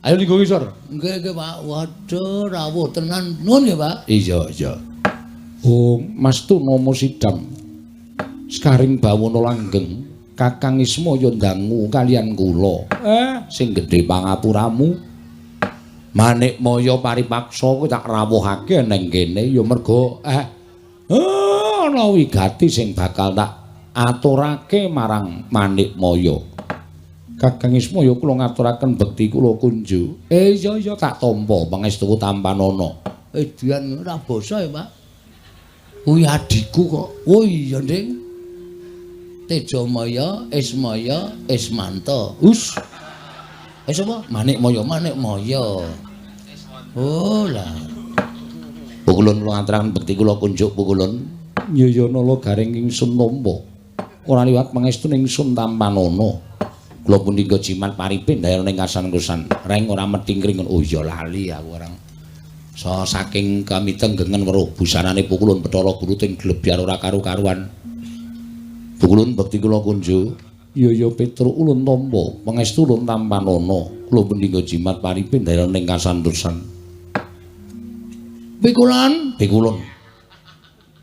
[SPEAKER 2] Ayo lingguh ngisor.
[SPEAKER 1] Nggih, nggih, Pak. Waduh, rawuh tenan. Nuwun nggih, Pak.
[SPEAKER 2] Iya, iya. Oh, Mas Tunomo Sidam. Sekaring bawana langgeng, Kakang Ismaya ndangu kalian kula. Sing gedhe pangapuramu. Manikmaya paripaksa kuwi tak rawuhake neng kene ya merga ana wigati sing bakal tak aturake marang Manikmaya. Kakang Ismaya kula ngaturaken bekti kula kunjuk. Iya iya tak tampa pangestuku tampanana.
[SPEAKER 1] Edian ora basa ya, Pak. Kuwi adhiku kok. Oh iya, Ding. Tejamaya, Ismaya, Ismanta. Us. Wis apa? Manikmaya, Manikmaya. Oh lah.
[SPEAKER 2] Pukulun kula ngaturaken bekti kula kunjuk pukulun. Ya nala garing ingsun tampa. Ora liwat pangestu ingsun tampanana. Kula pundi nggo jimat paripin dayana ing kasan-kusan. Reng ora methingkring. Oh iya lali aku orang. So saking kamitenggengen weruh busanane pukulun Bathara Guru ting glebyar ora karu-karuan. Pukulun bekti kula kunjuk. Ya ya Petruk ulun tampa pangestu ulun tampanana. Kula pundi nggo jimat paripin dayana ing kasantosan.
[SPEAKER 1] Pikulon,
[SPEAKER 2] pikulun.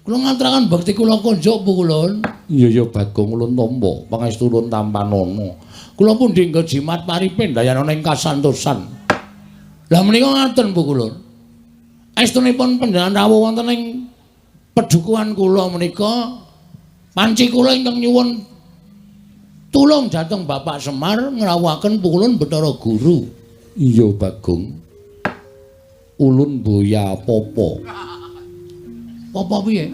[SPEAKER 1] Kula ngaturaken bekti kula kunjuk pukulun.
[SPEAKER 2] Ya ya Bagong ulun tampa pangestu ulun tampanana.
[SPEAKER 1] Kula pundi nggo jimat paripin dayana ing kasantosan. Lah menika ngaten pukulun. Estunipun panjenengan rawuh wonten ing pedukuhan kula menika panci kula ingkang nyuwun tulung dhateng Bapak Semar ngrawuhaken pukulun Bathara Guru.
[SPEAKER 2] Iya Bagong. Ulun boya popo.
[SPEAKER 1] Popo piye?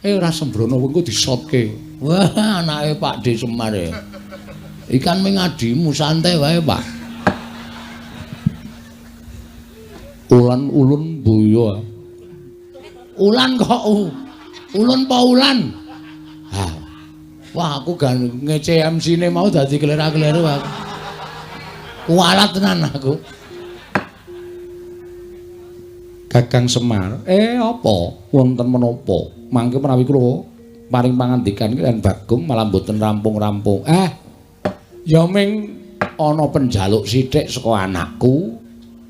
[SPEAKER 2] Ora sembrono wengko disotke.
[SPEAKER 1] Wah, anake Pak D Semar e. Ikan ming adimu santai wae, Pak.
[SPEAKER 2] Ulan ulun boya.
[SPEAKER 1] Ulan kok ulun pa ulan? Ha. Wah, aku gan ngece MC-ne mau dadi kelera-keleru aku. Kualat tenan aku.
[SPEAKER 2] Kakang Semar, apa wonten menapa? Mangke menawi kula paring pangandikan kaliyan Bagong malah mboten rampung-rampung. Ya ming ana penjaluk sithik saka anakku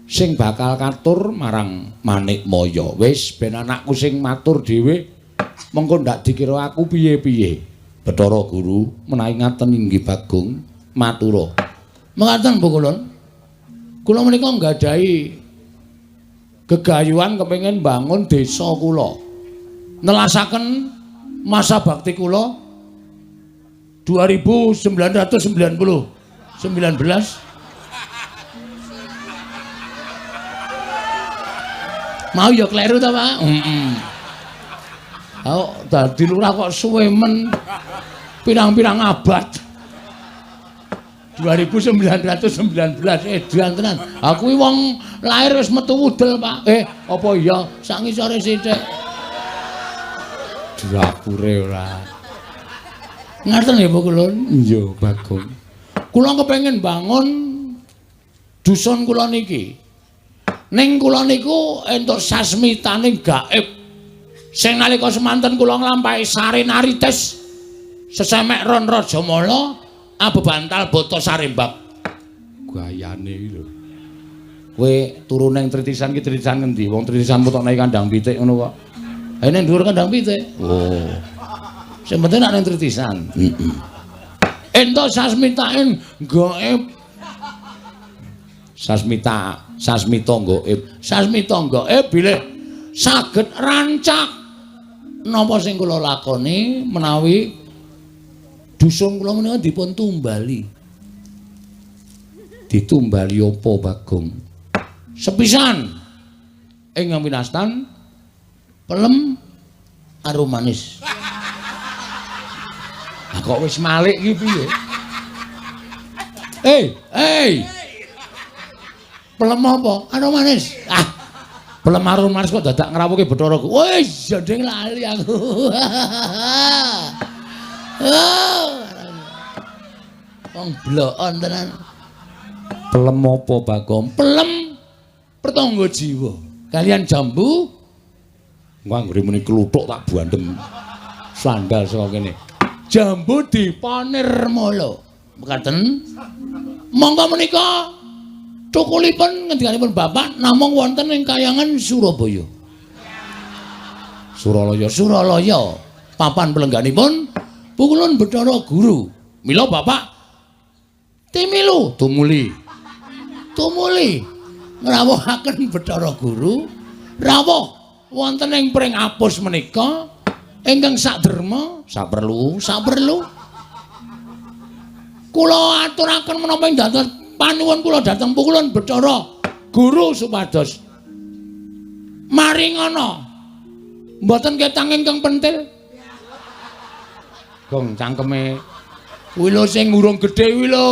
[SPEAKER 2] sing bakal katur marang Manikmaya. Wis ben anakku sing matur dhewe, mengko ndak dikira aku piye-piye. Bathara Guru menawi ngaten inggih Bagong matura.
[SPEAKER 1] Mekaten Bu Kulun. Kula menika nggadahi gegayuhan kepengin bangun desa kula. Nelasaken masa bakti kula 2990 19. Mau ya kleru ta, Pak? Heeh. Oh, dadi lurah kok suwe men pirang-pirang abad. 2919 edan tenan. Aku iki wong lahir wis metu wudel, Pak. Apa iya sak ngisore sithik.
[SPEAKER 2] Dapure ora.
[SPEAKER 1] Ngaten nggih Pukulun?
[SPEAKER 2] Iya, Bagong.
[SPEAKER 1] Kula kepengin bangun dusun kula niki. Ning kula niku entuk sasmitane gaib. Sing nalika semanten kula nglampahi sarenarites sesemek ron Rajamala abebantal bata sarembab.
[SPEAKER 2] Gayane iki lho. Kowe turu ning tritisan ki tritisan ngendi? Wong tritisan mutok nek kandang pitik ngono kok.
[SPEAKER 1] Ha ning dhuwur kandang pitik.
[SPEAKER 2] Oh.
[SPEAKER 1] Sing penting nek ning tritisan. Heeh. Entuk sasmitane gaib.
[SPEAKER 2] Sasmita, sasmita gaib.
[SPEAKER 1] Sasmita gaib bilih saged rancak napa sing kula lakoni menawi dusun kula menika dipun tumbali.
[SPEAKER 2] Ditumbali apa, Bagong?
[SPEAKER 1] Sepisan ing winastan pelem arum manis.
[SPEAKER 2] Lah kok wis malik iki piye?
[SPEAKER 1] Hey. Pelem apa? Arum manis. Ah.
[SPEAKER 2] Pelem arum manis kok dadak ngrawuhke Bathara.
[SPEAKER 1] Wis, jandeng lali aku. Oh. Wong blokon tenan.
[SPEAKER 2] Pelem apa, Bagong?
[SPEAKER 1] Pelem pertangga jiwa. Kalian jambu
[SPEAKER 2] anggere muni kluthuk tak bandem sandal saka kene.
[SPEAKER 1] Jambu dipanirmala. Mekaten. Monggo menika cukulipun ngendikanipun Bapak namung wonten ing kayangan Surabaya.
[SPEAKER 2] Suralaya,
[SPEAKER 1] Suralaya. Papan pelengganipun Pukulun Bathara Guru. Mila Bapak timilu
[SPEAKER 2] tumuli.
[SPEAKER 1] Tumuli ngrawuhaken Bathara Guru rawuh wonten ing pring apus menika ingkang saderma
[SPEAKER 2] saperlu
[SPEAKER 1] saperlu kula aturaken menapa ing dados panuwun kula dhateng Pukulun Bathara Guru supados maringana mboten ketang ingkang pentil.
[SPEAKER 2] Gong cangkeme
[SPEAKER 1] kuwi lho sing urung gedhe kuwi lho.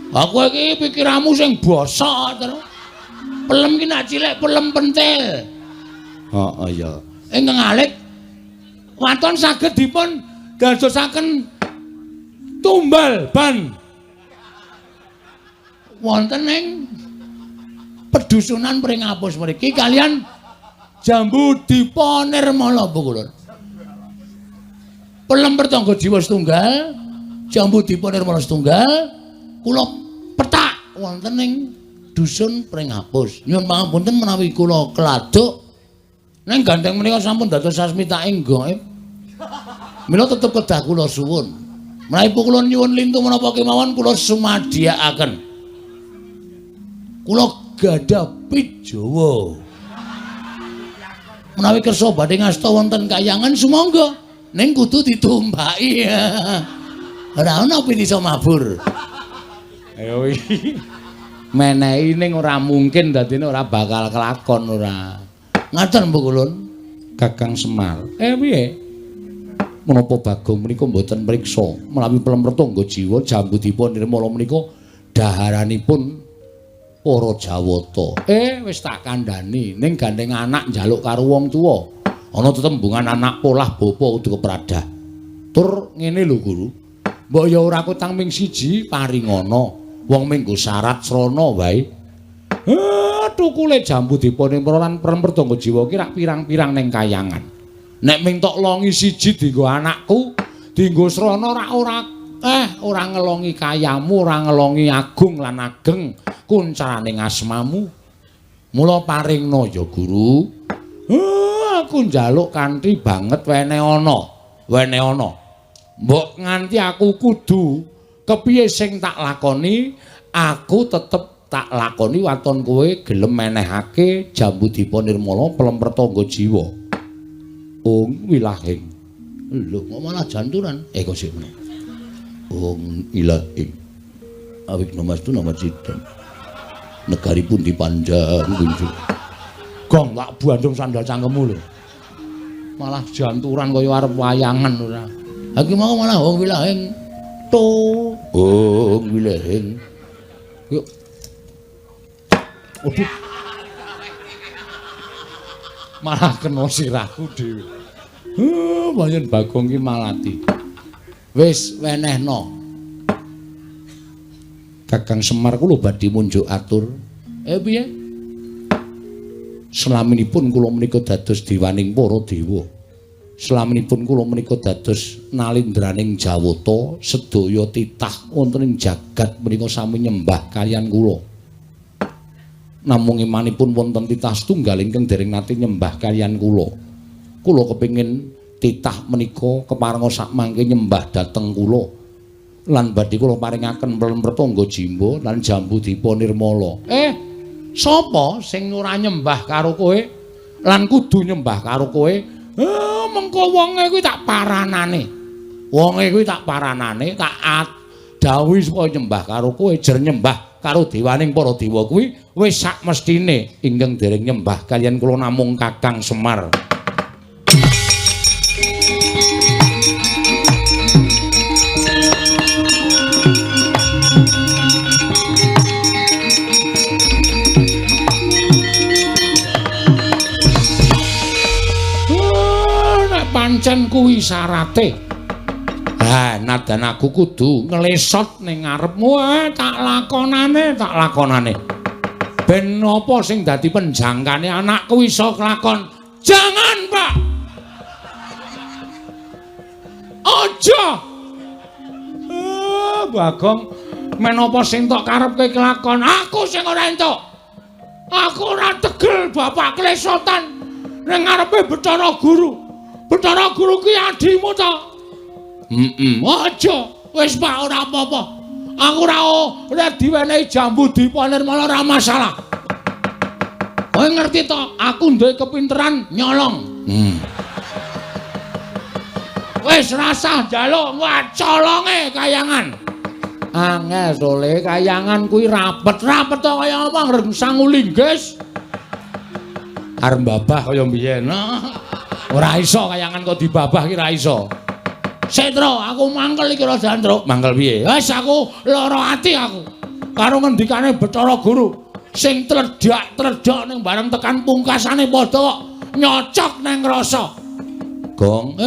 [SPEAKER 1] Aku iki pikiranmu sing bosok terus. Pelem ki nak cilik pelem pentil.
[SPEAKER 2] Heeh ya.
[SPEAKER 1] Ingkang alit waton saged dipun dadosaken tumbal ban wonten ing pedusunan Pringapus mriki kalian jambu dipa nirmala Pukulun. Pelem pertangga jiwa setunggal, jambu dipa nirmala setunggal, kula petak wonten ing dusun Pringapus. Nyuwun pangapunten menawi kula keladuk ning gandeng menika sampun dados sasmitaing gaib. Mila tetep kedah kula suwun. Menawi kula nyuwun lintu menapa kemawon kula sumadiyakaken. Kula gadah pit Jawa. Menawi kersa badhe ngasta wonten kayangan sumangga ning kudu ditumbaki. Ora ana pit iso mabur.
[SPEAKER 2] Ayo iki. Menehi ning ora mungkin dadine ora bakal kelakon ora.
[SPEAKER 1] Ngaten Bu Kulun.
[SPEAKER 2] Kakang Semar. Piye? Menapa Bagong menika mboten mriksa menawi pelem pertangga jiwa jambu dipa nirmala menika daharanipun para Jawata. Wis tak kandhani ning gandeng anak njaluk karo wong tuwa. Ana tetembungan anak polah bapa kudu kepradah. Tur ngene lho Guru. Mbok ya ora kutang ming siji paringana. Wong minggu syarat srana wae. Tukule jambu dipa nirmala lan pelem pertangga jiwa ki rak pirang-pirang ning kayangan. Nek ming tok longi siji dienggo anakku, dienggo srana rak ora ora ngelongi kayamu, ora ngelongi agung lan ageng kuncarane asmamu. Mula paringna ya Guru. Aku njaluk kanthi banget wene ana, wene ana. Mbok nganti aku kudu kepiye sing tak lakoni, aku tetep tak lakoni waton kowe gelem menehake jambu dipa nirmala pelem pertangga jiwa. Ung wilahing.
[SPEAKER 1] Lho kok malah janturan? Kok sik meneh. Ung ilahing. Awik namastu nama cita. Negaripun dipandang kunjuk.
[SPEAKER 2] Gong tak bandung sandal cangkemmu lho. Malah janturan kaya arep wayangan ora.
[SPEAKER 1] Ha iki mau malah ung wilahing. To, ung wilahing.
[SPEAKER 2] Yuk. Waduh. Malah kena sirahku dhewe.
[SPEAKER 1] Pancen Bagong ki malati. Wis wenehno. Kakang Semar kula badhe munjuk atur. Piye? Selaminipun kula menika dados dewaning para dewa. Selaminipun kula menika dados nalindraning Jawata, sedaya titah wonten ing jagat menika sami nyembah kaliyan kula. Namung imanipun wonten titah setunggal ingkang dereng nate nyembah kaliyan kula. Kula kepingin titah menika keparenga sakmangke nyembah dhateng kula. Lan badhe kula paringaken pelem Pertangga Jimba lan Jambu Dipa Nirmala. Sapa sing ora nyembah karo kowe lan kudu nyembah karo kowe? Mengko wonge kuwi tak paranane. Wonge kuwi tak paranane, tak dawuhi supaya nyembah karo kowe, jer nyembah karo dewaning para dewa kuwi wis sak mestine ingkang dereng nyembah kaliyan kula namung Kakang Semar. Pancen kuwi syarate. Ha, nadan aku kudu nglesot ning ngarepmu, tak lakonane, tak lakonane. Ben apa sing dadi penjangkane anakku iso kelakon? Jangan, Pak. Aja. Bagong, men apa sing tok karepke kelakon? Aku sing ora entuk. Aku ora tegel bapak klesotan ning ngarepe Bathara Guru. Bathara Guru ki adimu to? Heeh. Aja. Wis Pak ora apa-apa. Aku ora diwenehi Jambu Dipa Nirmala ora masalah. Kowe ngerti to, aku duwe kepinteran nyolong. Wis rasah njaluk, wah colonge kayangan. Angel sole kayangan kuwi rapet-rapet to kaya apa ngrengsang linggis. Arep babah kaya mbiyen. Ora iso kayangan kok dibabah ki ora iso. Setro, aku mangkel iki rada Truk. Mangkel piye? Wis aku lara ati aku. Karo ngendikane Bathara Guru sing tledhak-tledhok ning bareng tekan pungkasane padha kok nyocok ning rasa. Gong,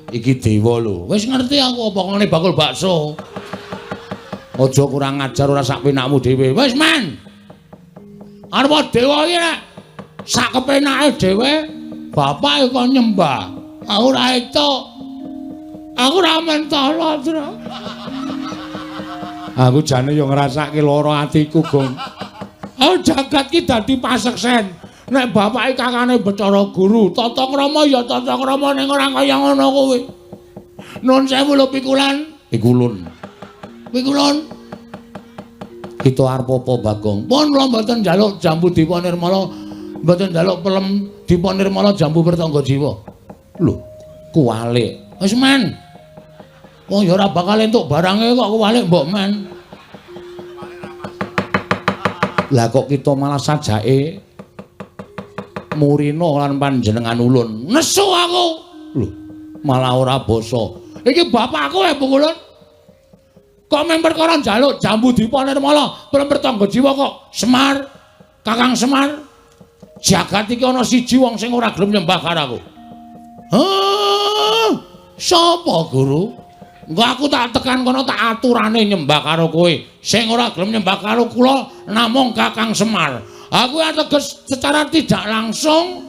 [SPEAKER 1] iki dewa lho. Wis ngerti aku apa ngene bakul bakso. Aja kurang ajar ora sak penakmu dhewe. Wis men. Arep dewa iki nek sak kepenake dhewe bapak kok nyembah. Aku ora entuk. Aku ora mentolo, Tru. Aku jane yo ngrasake lara atiku, Gong. Aku jagat ki dadi paseksen. Nek bapake kakane Bathara Guru, tata krama ya tata krama ning ora kaya ngono kuwi. Nun sewu lho pikulan. Pikulun. Pikulun. Kita arep apa, Bagong? Pun kula mboten njaluk Jambu Dipa Nirmala, mboten njaluk pelem Dipa Nirmala Jambu Pertangga Jiwa. Lho, kuwalik. Wis men. Wong ya ora bakal entuk barange kok kuwalik mbok men. Lah kok kita malah sajake murina lan panjenengan ulun. Nesu aku. Lho, malah ora basa. Iki bapakku e Pungkulun. Kok mung perkara njaluk Jambu Dipa Nirmala, pelem Pertangga Jiwa kok Semar, Kakang Semar. Jagat iki ana siji wong sing ora gelem nyembah karo aku. Hah? Sapa, Guru? Engko aku tak tekan kono tak aturane nyembah karo kowe. Sing ora gelem nyembah karo kula namung Kakang Semar. Aku ateges secara tidak langsung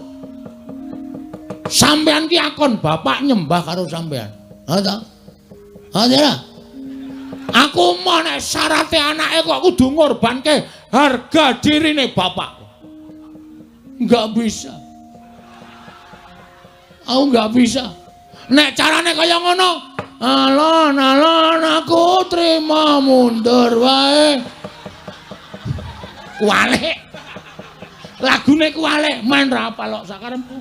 [SPEAKER 1] sampean ki akon bapak nyembah karo sampean. Ha ta? Ha ta? Aku mau nek syarate anake kok kudu ngorbanke harga dirine bapak. Enggak bisa. Aku enggak bisa. Nek carane kaya ngono, alon-alon aku trima mundur wae. Kuwalik. Lagune kuwalik, men ra apal kok sakarepku.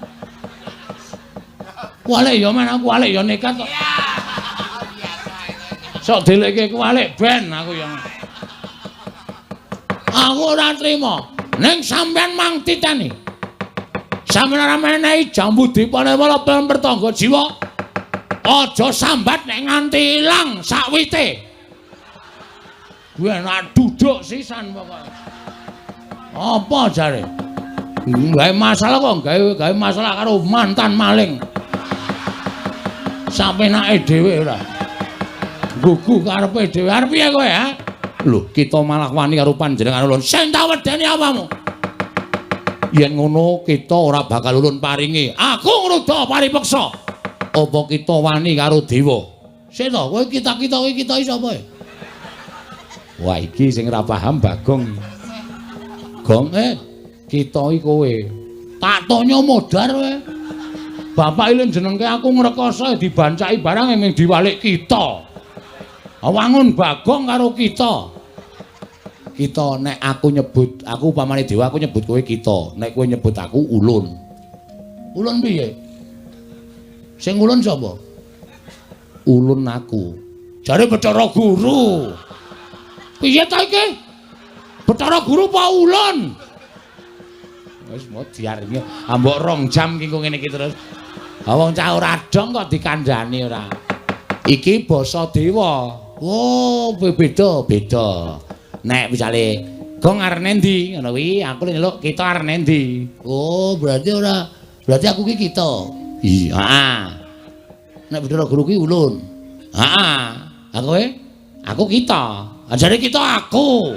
[SPEAKER 1] Kuwalik ya men aku kuwalik ya nekat kok. Sok delekke kuwalik ben aku ya. Aku ora trima. Ning sampean mang titeni. Sampeyan ora menehi Jambu Dipa Nirmala pelem Pertangga Jiwa. Aja sambat nek nganti ilang sakwite. Kuwi enak duduk sisan pokoke. Apa jare? Gawe masalah kok gawe masalah karo mantan maling. Sapenake dhewe ora. Gugu karepe dhewe. Arep piye kowe, ha? Lho, kita malah wani karo panjenengan ulun. Sing tak wedeni apamu? Yen ngono kita ora bakal ulun paringi. Aku ngruda paripeksa. Apa kita wani karo dewa? Sik to, kowe kita-kita kowe kita iki sapa? Wah, iki sing ora paham Bagong. Gong, kita iki kowe. Tak tonyo modar kowe. Bapak ilin jenengke aku ngrekoso dibancaki barang ming diwalik kita. Wangun Bagong karo kita. Kita nek aku nyebut, aku upamane dewa aku nyebut kowe kita, nek kowe nyebut aku ulun. Ulun piye? Sing ulun sapa? Ulun aku. Jare Bathara Guru. Piye ta iki? Bathara Guru apa ulun? Wis modiar iki. Ambok rong jam ki ngene iki terus. Wong cah ora dong kok dikandhani ora. Iki basa dewa. Oh, beda, beda. Nek misale Gong arep endi ngono kuwi, aku nyeluk kita arep endi. Oh, berarti ora, berarti aku ki kita. Iya, heeh. Nek Bathara Guru ki ulun. Heeh. Aku kowe? Aku kita. Ajare kita aku.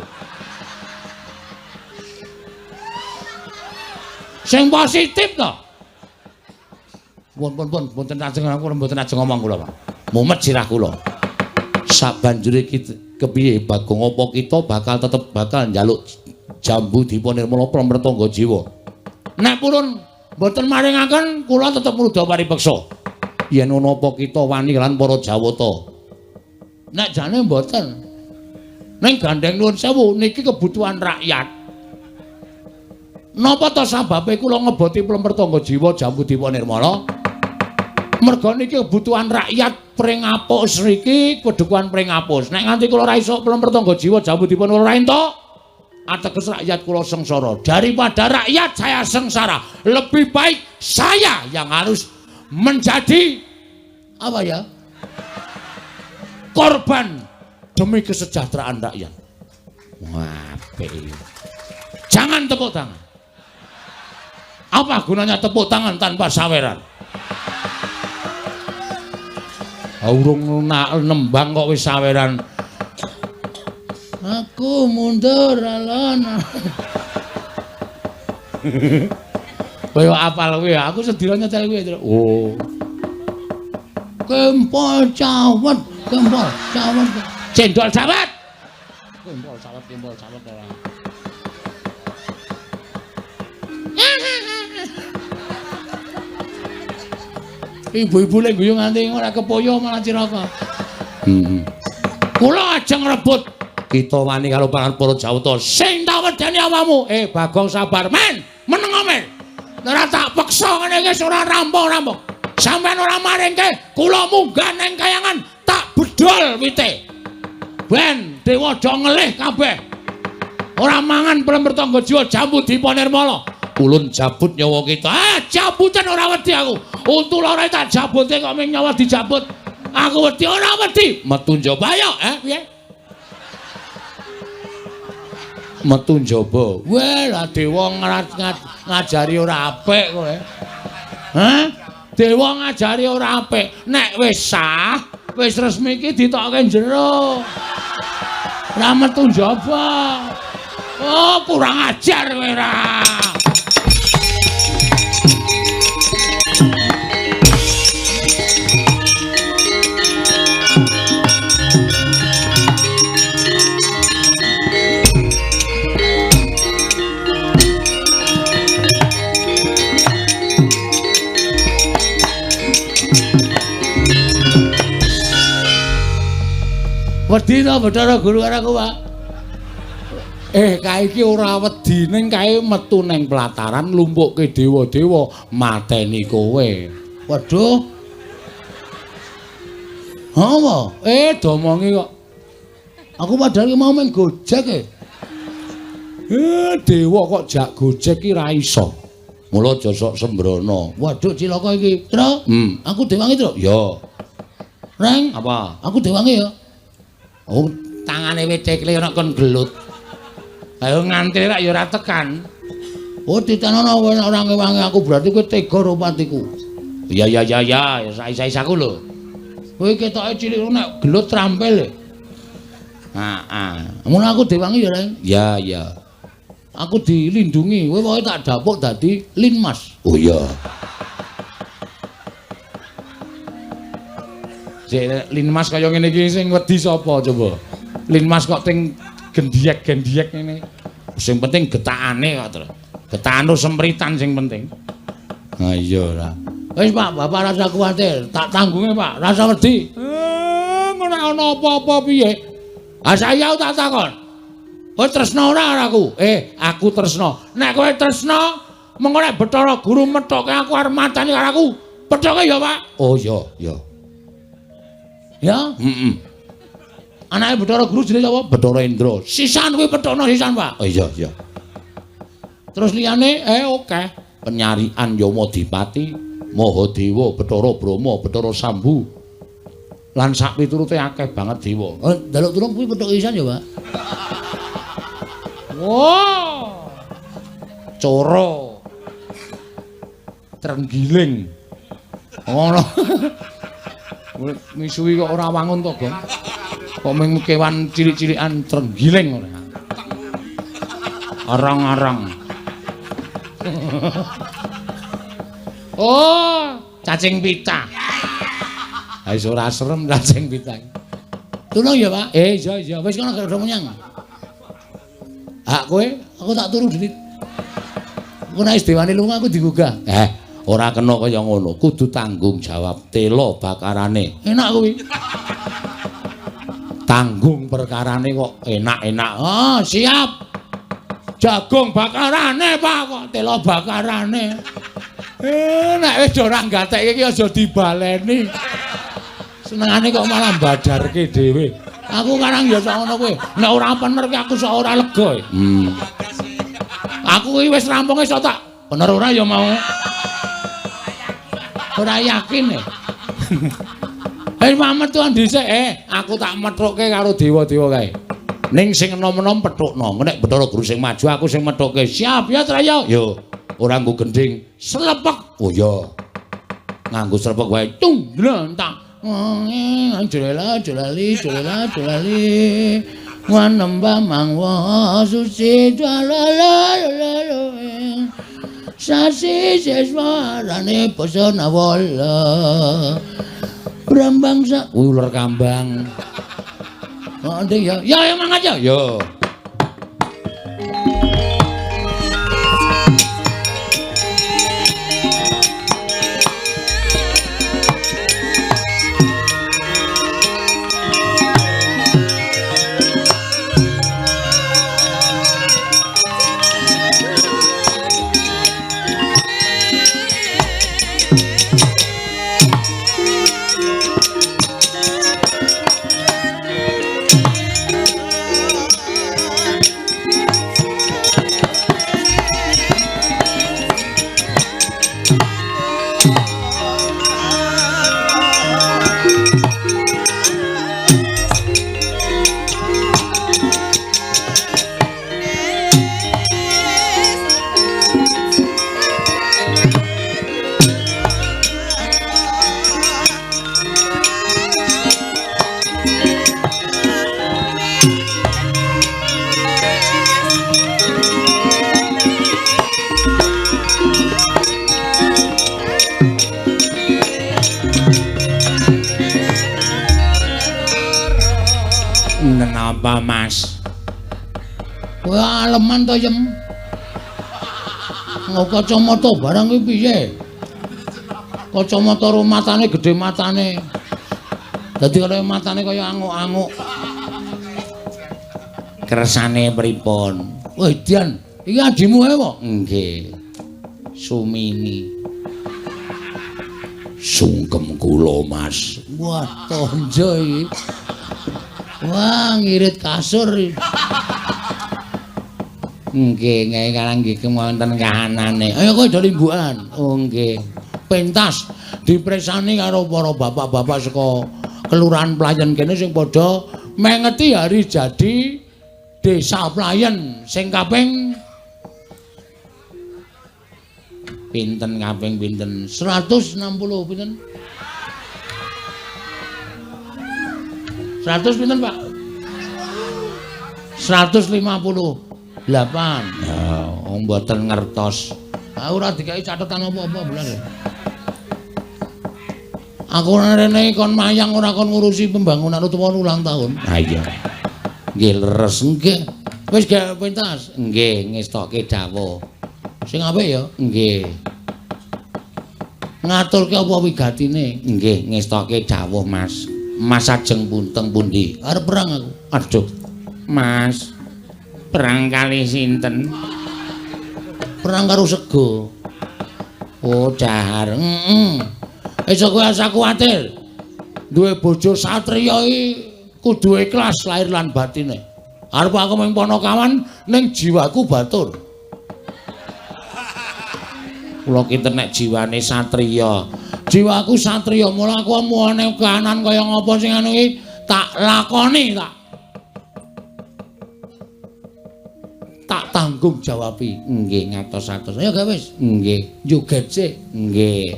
[SPEAKER 1] Sing positif to. Pun pun pun mboten ajeng aku mboten ajeng ngomong kula, Pak. Mumet sirah kula. Sabanjure kepiye Bagong apa kita bakal tetep bakal njaluk jambu Dipa Nirmala Pramretangga Jiwa. Nek purun mboten maringaken kula tetep ngruda paripeksa. Yen ana apa kita wani lan para Jawata. Nek jane mboten. Ning gandeng nuwun sewu niki kebutuhan rakyat. Napa ta sababe kula ngeboti Pramretangga Jiwa Jambu Dipa Nirmala? Merga niki kebutuhan rakyat Pringapus riki, kedukuhan Pringapus. Nek nganti kula ora iso Pramretangga Jiwa Jambu Dipa ora entuk, ateges rakyat kula sengsara. Daripada rakyat saya sengsara, lebih baik saya yang harus menjadi apa ya? Korban demi kesejahteraan rakyat. Wah, apik. Jangan tepuk tangan. Apa gunanya tepuk tangan tanpa saweran? Urung nembang kok wis saweran. Aku mundur alon. Kowe apal kowe, aku sedina nyetel kowe. Oh. Kempol cawet, kempol cawet. Cendol cawet. Kempol cawet, kempol cawet ora. Ibu-ibu lek guyu nganti ora kepoyo malah cilaka. Heeh. Kula ajeng rebut kita wani karo para Jawata. Sing tak wedeni awakmu. Bagong sabar, men. Meneng men. Ora tak peksa ngene iki ora rampung-rampung. Sampeyan ora maringke, kula munggah nang kayangan tak bedol wite. Ben dewa do ngelih kabeh. Ora mangan Pramretangga Jiwa Jambu Dipa Nirmala. Ulun jabut nyawa kita. Ah, jabutan ora wedi aku. Untu loro tak jabute kok ming nyawa dijabut. Aku wedi ora wedi. Metu njaba ayo, piye? Metu njaba. Weh, lah dewa ngajari ora apik kowe. Hah? Dewa ngajari ora apik. Nek wis sah, wis resmi iki ditokke jero. Ora metu njaba. Oh, kurang ajar kowe ora. Wedi to Bathara Guru karo aku, Pak? Kae iki ora wedi ning kae metu neng pelataran lumpukke dewa-dewa mateni kowe. Waduh. Apa? Domongi kok. Aku padahal mau main Gojek e. Dewa kok jak Gojek ki ra iso. Mula aja sok sembrono. Waduh cilaka iki. Tru. Aku dewangi, Tru. Ya. Reng, apa? Aku dewangi ya. Oh, tangane wit cekle ana kon gelut. Ayo ngantri rak ya ora tekan. Oh, titenono ora ngewangi aku berarti kowe tega karo patiku. Ya ya ya ya, ya sais-sais aku lho. Kowe ketoke cilik nek gelut trampil. Heeh. Ngono aku diwangi ya, Reng. Ya, ya. Aku dilindungi. Kowe pokoke tak dapuk dadi Linmas. Oh iya. Sik Linmas kaya ngene iki sing wedi sapa coba? Linmas kok ting gendiyek-gendiyek ngene. Sing penting getakane kok, Tru. Getakane sempritan sing penting. Ha iya ora. Wis Pak, Bapak rasa kuwatir, tak tanggunge Pak, rasa wedi. Ngono ana apa-apa piye? Ah saya tak takon. Kowe tresna ora karo aku? Aku tresna. Nek kowe tresna, mengko nek Bathara Guru methoke aku arep matani karo aku. Pethoke ya, Pak. Oh iya, iya. Ya, heeh. Anake Bathara Guru jenenge sapa? Bathara Indra. Sisan kuwi pethokno sisan, Pak. Oh iya, iya. Terus liyane oke. Penyarian Yamadipati, Mahadewa, Bathara Brahma, Bathara Sambu. Lan sak piturute akeh banget dewa. Oh, njaluk tulung kuwi pethoke sisan ya, Pak. Wah. Coro. Trenggiling. Ngono. Misuwi kok ora wangun to, Gong. Kok mung kewan cilik-cilikan trenggiling ora. Arang-arang. Oh, cacing pita. Ha wis ora serem cacing pita. Tulung ya, Pak. Iya iya, wis kono gak menyang. Hak kowe, aku tak turu dhewe. Aku nek wis dewane lunga aku digugah. Ora kena kaya ngono, kudu tanggung jawab tela bakarane. Enak kuwi. Tanggung perkarane kok enak-enak. Oh, siap. Jagung bakarane, Pak, kok tela bakarane. Nek wis ora gatekke iki aja dibaleni. Senengane kok malah badarke dhewe. Aku karang ya sak ngono kuwi. Nek ora bener ki aku sak ora lega. Aku iki wis rampung iso tak bener ora ya mau. Ora yakin e. Mametuan dhisik, aku tak methukke karo dewa-dewa kae. Ning sing enom-enom pethukno. Nek Bathara Guru sing maju aku sing methukke. Siap ya, Traya? Yo. Ora nggo gendhing. Slepek. Oh iya. Nganggo slepek wae. Tung dlentak. Jolela jolali jolela jolali. Wanembah mangwa suci jalala. Sasi seswarane basa nawala. Brambang sak uler kambang. Oh, nding ya. Ya ya mangat ya. Yo. Napa Mas? Kowe aleman to, Yem? Nggo kacamata barang iki piye? Kacamata ro matane gedhe matane. Dadi kaya matane kaya anguk-anguk. Kersane pripun? Wah, Dian, iki adhimu ae kok. Nggih. Sumini. Sungkem kula, Mas. Wah, tonjo iki. Wah, ngirit kasur. Nggih, nggih karang nggih wonten kahanane. Ayo kowe do limbukan. Oh nggih. Pentas dipresani karo para bapak-bapak saka Kelurahan Playen kene sing padha mengeti hari jadi Desa Playen sing kaping pinten kaping pinten 160 pinten. 100 pinten, Pak? 158. Ya, wong mboten ngertos. Aku ora dikai catetan apa-apa bener. Aku rene kon mayang ora kon ngurusi pembangunan utawa ulang tahun. Ha iya. Nggih leres nggih. Wis gak pentas. Nggih, ngestokke dawuh. Sing apik ya? Nggih. Ngaturke apa wigatine? Nggih, ngestokke dawuh, Mas. Mas ajeng punteng pundi? Arep perang aku. Aduh. Mas. Perang kali sinten? Perang karo sego. Oh, dahar. Heeh. Wis kowe asa kuwatir. Duwe bojo satriya iki kudu ikhlas lahir lan batine. Arep aku mung Panakawan ning jiwaku batur. Kula kinten nek jiwane satriya. Jiwaku satriya, mula aku omone kahanan kaya ngapa sing anu iki tak lakoni, tak tanggung jawabi. Nggih, ngatos-atos. Ayo gawe wis. Nggih, joget sik. Nggih.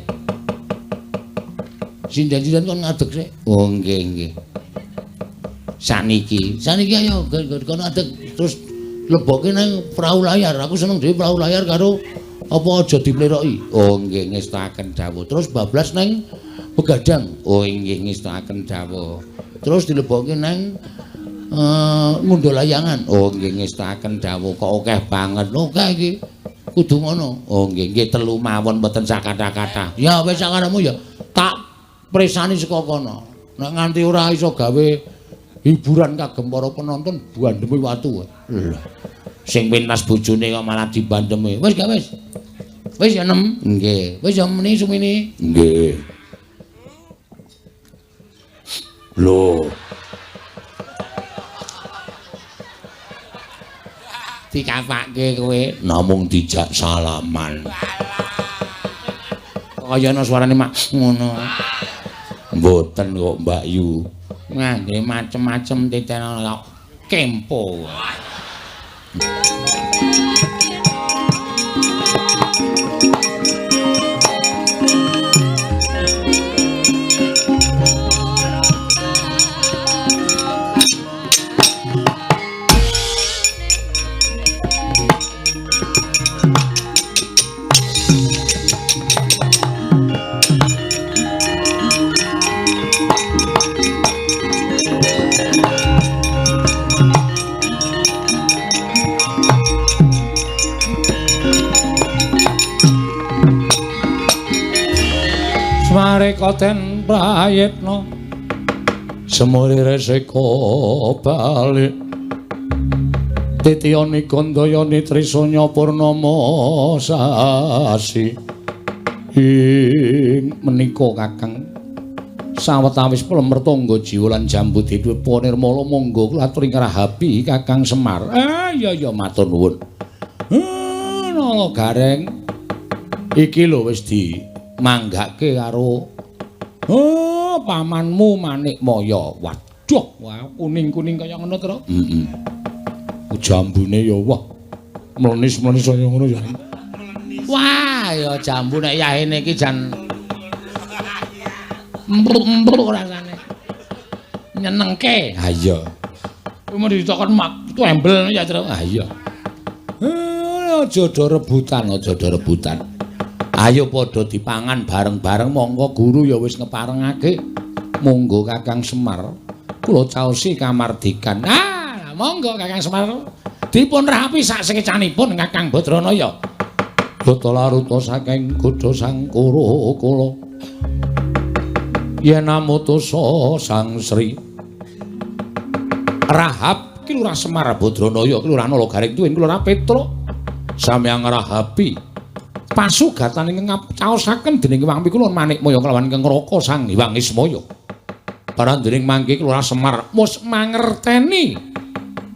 [SPEAKER 1] Sinden-sinden kon ngadeg sik. Oh, nggih, nggih. Saniki, saniki ayo kon ngadeg terus lebokke nang perahu layar. Aku seneng dhewe perahu layar karo apa aja dipleroki. Oh, nggih, ngestakaken dawuh. Terus bablas nang begadang. Oh, nggih, ngestakaken dawuh. Terus dilebokke nang ngundha layangan. Oh, nggih, ngestakaken dawuh. Kok akeh banget. Akeh iki. Kudu ngono. Oh, nggih, nggih telu mawon mboten sakathah-kathah. Ya wis sakarepmu ya. Tak presani saka kono. Nek nganti ora iso gawe hiburan kagem para penonton bandheme watu. Lho. Sing pentas bojone kok malah dibandheme. Wis gak wis. Wis ya nem. Nggih. Wis ya meni sumini.
[SPEAKER 2] Nggih. Lho.
[SPEAKER 1] Dikapake kowe
[SPEAKER 2] namung dijak salaman.
[SPEAKER 1] Kaya ana suarane mak ngono.
[SPEAKER 2] Mboten kok Mbak Yu.
[SPEAKER 1] Ngangge macem-macem titen kok kempo.
[SPEAKER 2] Smareka ten prayitna semuri reseka balik titiyani gandayani trisanya purnama sasi ing menika Kakang sawetawis plemertangga jiwa lan jambu dipa nirmala monggo kula aturi ngrahapi Kakang Semar. Ah iya ya matur nuwun. Nala Gareng iki lho wis di manggake karo pamanmu Manikmaya. Waduh, wah kuning-kuning kaya ngono to. Heeh. Jambune ya wah mlenis-mlenis kaya ngono ya.
[SPEAKER 1] Wah, ya jambu nek yahene iki jan embruk-embruk rasane. Nyenengke.
[SPEAKER 2] Ha iya.
[SPEAKER 1] Kuwi mau ditokon mak tembel ya, Tru.
[SPEAKER 2] Ha iya. Aja do rebutan, aja do rebutan. Ayo padha dipangan bareng-bareng monggo guru ya wis ngeparengake. Monggo Kakang Semar kula caosi kamardikan.
[SPEAKER 1] Ah, monggo Kakang Semar dipun rapi sak sekecanipun Kakang Badranaya.
[SPEAKER 2] Bata laruta saking godha Sangkara kala. Yen amutusa Sang Sri Rahab ki Lurah Semar Badranaya ki Lurah Nala Garing tuwin Lurah Petruk samyang rahapi pasugatan ingkang caosaken dening Hyang Pikulun Manikmaya kelawan ingkang Raka Sang Hyang Ismaya. Parandening mangke Lurah Semar wis mangerteni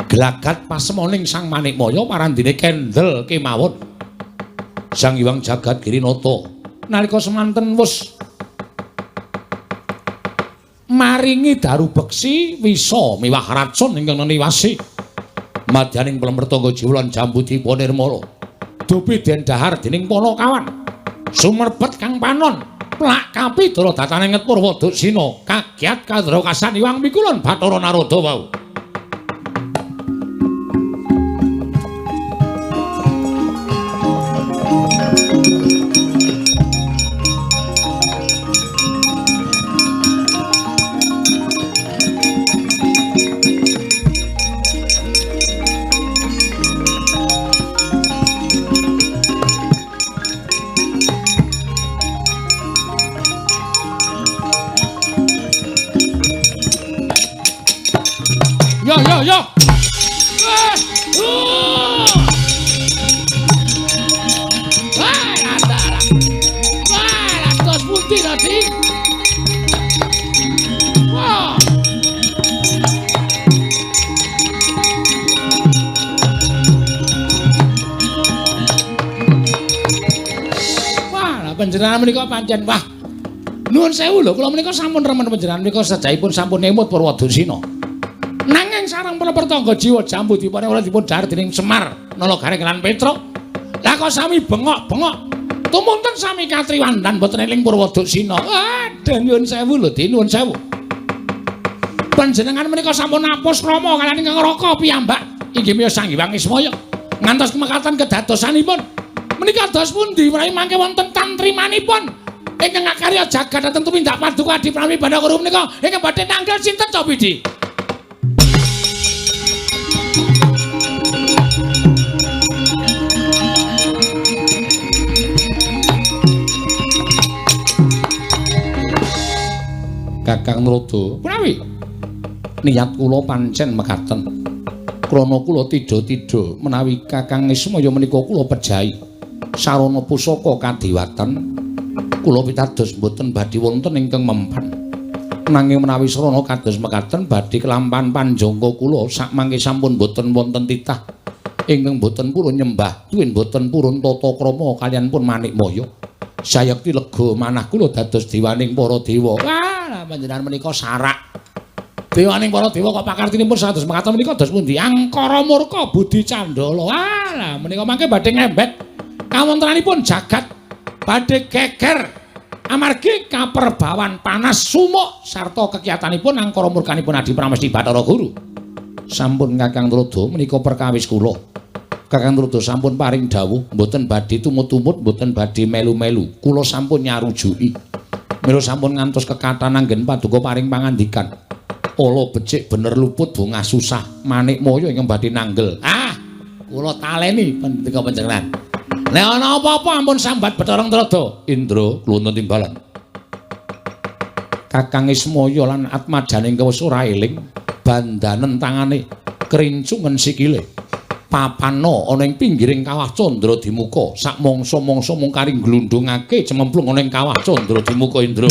[SPEAKER 2] gelagat pasemoning Sang Manikmaya parandene kendel kemawon. Sang Hyang Jagat Girinata nalika semanten wis maringi daru beksi wisa miwah racun ingkang neniwasi madyaning plemertangga jiwa lan jambu dipa nirmala. Dupi den dahar dening Panakawan sumerbet kang panon
[SPEAKER 1] Plak kapidara datane nget Purwoduksina kagiat kandra kasan Iwang Mikulon Bathara Narada wau. Yo yo. Wah, atas putih tadi. Wah. Wah, panjenengan menika pancen wah. Nuwun sewu lho, kula menika sampun remen panjenengan menika sejahipun sampun emut Purwoduksina. Nanging sareng para pertangga jiwa jambu dipun ora dipun dhahar dening Semar Nala Gareng lan Petruk. Lah kok sami bengok-bengok. Tumunten sami katriwandan boten eling Purwoduksina. Aduh nyuwun sewu lho, Din, nyuwun sewu. Panjenengan menika sampun apus krama kaliyan ingkang Raka piyambak inggih menika Sang Hyang Ismaya ngantos mekaten kedadosanipun. Menika dos pundi menawi mangke wonten tantrimanipun ingkang ngakarya jagat dhateng tumindak paduka Adi Prami Bathara Guru menika ingkang badhe nanggel sinten Copidi? Kakang Narada, punawi niat kula pancen mekaten. Krana kula tidha-tidha menawi Kakang Ismaya menika kula pejahi sarana pusaka kadewatan, kula pitados mboten badhe wonten ingkang mempan. Nanging menawi sarana kados mekaten badhe kelampahan panjangka kula sakmangke sampun mboten wonten titah ingkang mboten purun nyembah, tuwin mboten purun tata krama kaliyan pun Manikmaya. Sayekti lega manah kula dados dewaning para dewa. Wah, panjenengan menika sarak. Dewaning para dewa kok pakartinipun sados mekaten menika dos pundi? Angkara murka budi candala. Wah, menika mangke badhe ngembet kawontenanipun jagat badhe geger amargi kaperbawan panas sumuk sarta kekiyatanipun angkara murkanipun Adi Pramesti Bathara Guru. Sampun Kakang Narada menika perkawis kula. Kakang Narada sampun paring dawuh mboten badhe tumut-tumut, mboten badhe melu-melu. Kula sampun nyarujuki. Mila sampun ngantos kekathahan anggen paduka paring pangandikan. Ala becik bener luput bungah susah Manikmaya ingkang badhe nanggel. Ah, kula taleni pendika panjenengan. Nek ana apa-apa ampun sambat Bathara Narada. Indra kluntun timbalan. Kakang Ismaya lan atmajane ingkang wis ora eling, bandanen tangane, krincungen sikile. Papana ana ing pinggiring kawah Candra Dimuka, sak mangsa-mangsa mung kari glundhungake cememplung ana ing kawah Candra Dimuka Indra.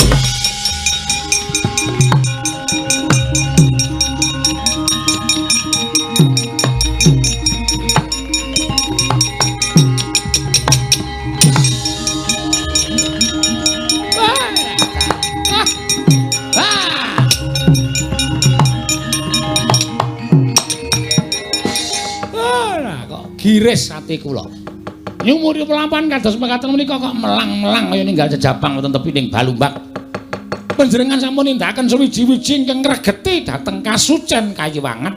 [SPEAKER 1] Giris ati kula. Nyumuri pelampahan kados mekaten menika kok melang-melang kaya ninggal jejabang wonten tepi ning Balumbak. Panjenengan sampun nindakaken suwiji-wiji ingkang ngregeti dhateng kasucen kayiwangan.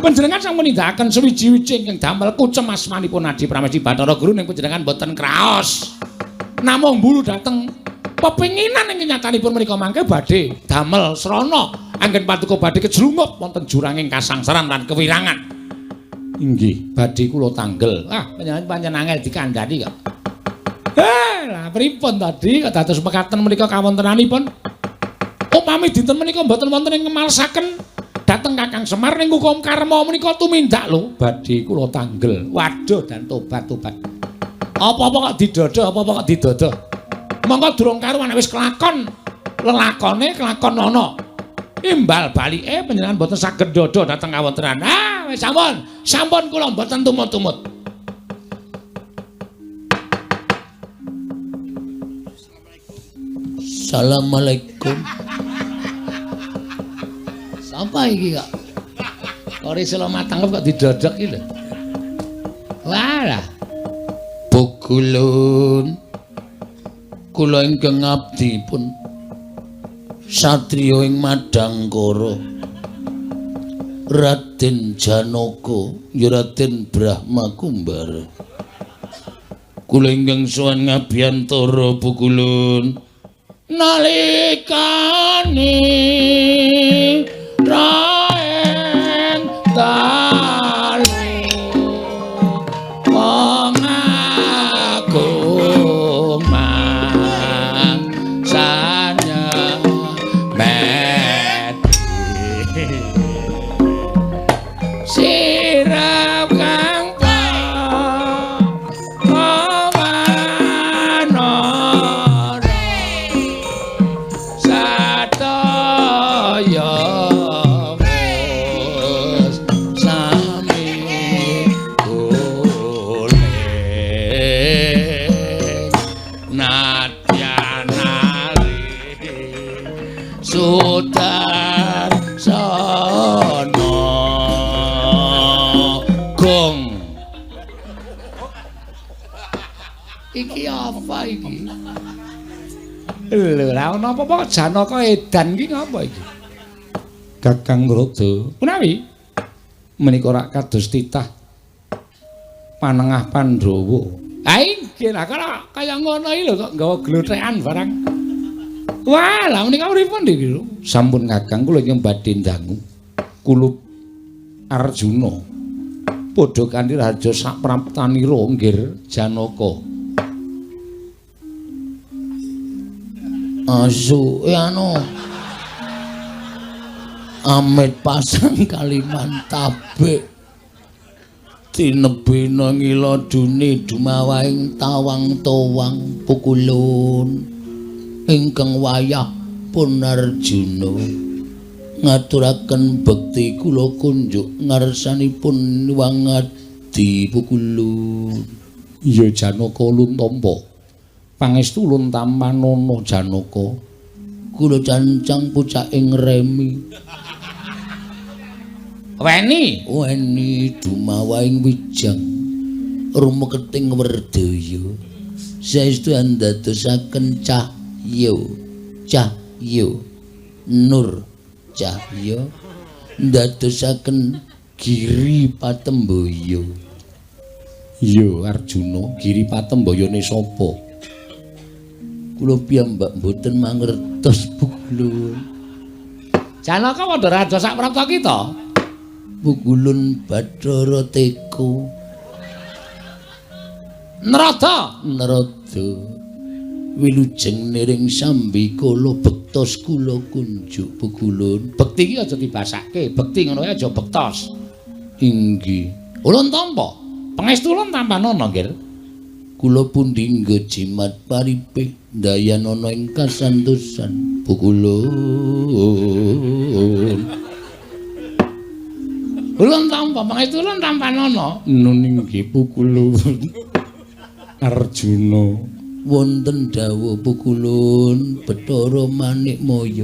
[SPEAKER 1] Panjenengan sampun nindakaken suwiji-wiji ingkang damel kucem asmanipun Adi Pramesti Bathara Guru ning panjenengan boten kraos. Namung mburu dhateng pepinginan ing kenyatanipun menika mangke badhe damel srana anggen paduka badhe kejlungup wonten juranging kasangsaran lan kewirangan. Inggih, badhe kula tanggel. Ah, panjenengan pancen angel dikandhani kok. Lah pripun tadi kok dados mekaten menika kawontenanipun? Upami dinten menika mboten wonten ing ngemalesaken dhateng Kakang Semar ning hukum karma menika tumindak lho, badhe kula tanggel. Waduh, dan tobat-tobat. Apa-apa kok didodo, apa-apa kok didodo. Monggo durung karuan wis kelakon lelakone kelakon ana. Imbal balike panjenengan mboten saged dodo dhateng kawontenan. Ah, wis sampun. Sampun kula mboten tumut-tumut. Assalamualaikum. Sapa iki kok? Ora iso matang kok didodok iki lho. Walah. Pukulun. Kula ingkang abdi pun satriya ing Madangkara. Raden Janaka, ya Raden Brahma Kumbara. Kula ingkang sowan ngabiyantara pukulun nalikane raen dalu wong agung mangsanya meti sirap kang Iki apa iki? Lho, ora ana apa-apa Janaka edan iki ngapa iki? Kakang Rada, menawi menika rak kados titah panengah Pandhawa. Ha inggih, lah kok kaya ngono iki lho kok nggawa glothekan barang. Wah, lah menika pripun iki lho? Sampun Kakang, kula ingkang badhe ndangu kulup Arjuna. Padha kanthi raja sapraptanira nggir Janaka. Asu anu amit pasang kaliman tabik tinebena ngila dune dumawaing tawang towang pukulun ingkang wayah pun Arjuna ngaturaken bekti kula kunjuk ngarsanipun wangadi pukulun. Iya Janaka ulun tampa. Pangestu ulun tampanana Janaka. Kula cancang pucaking remi. Weni, weni dumawaing wijang rumeketing werdaya. Saestu andadosaken cahya, cahya nur cahya ndadosaken giri patembaya. Iya Arjuna, giri patembayane sapa? Kula piyambak mboten mangertos pukulun. Janaka padha raja saprapta kita. Pukulun Bathara Teka. Narada, narada. Wilujeng niring sambi kala bektos kula kunjuk pukulun. Bekti iki aja dibasake, bekti ngono ae aja bektos. Inggih. Ulun tampa. Pangestu ulun tampanana nggih. Kula pundi nggo jimat paripih ndayanana ing kasantosan pukulun. Ulun tampa pangestu ulun tampanana. Nun inggih pukulun. Arjuna wonten dawuh pukulun Bathara Manikmaya.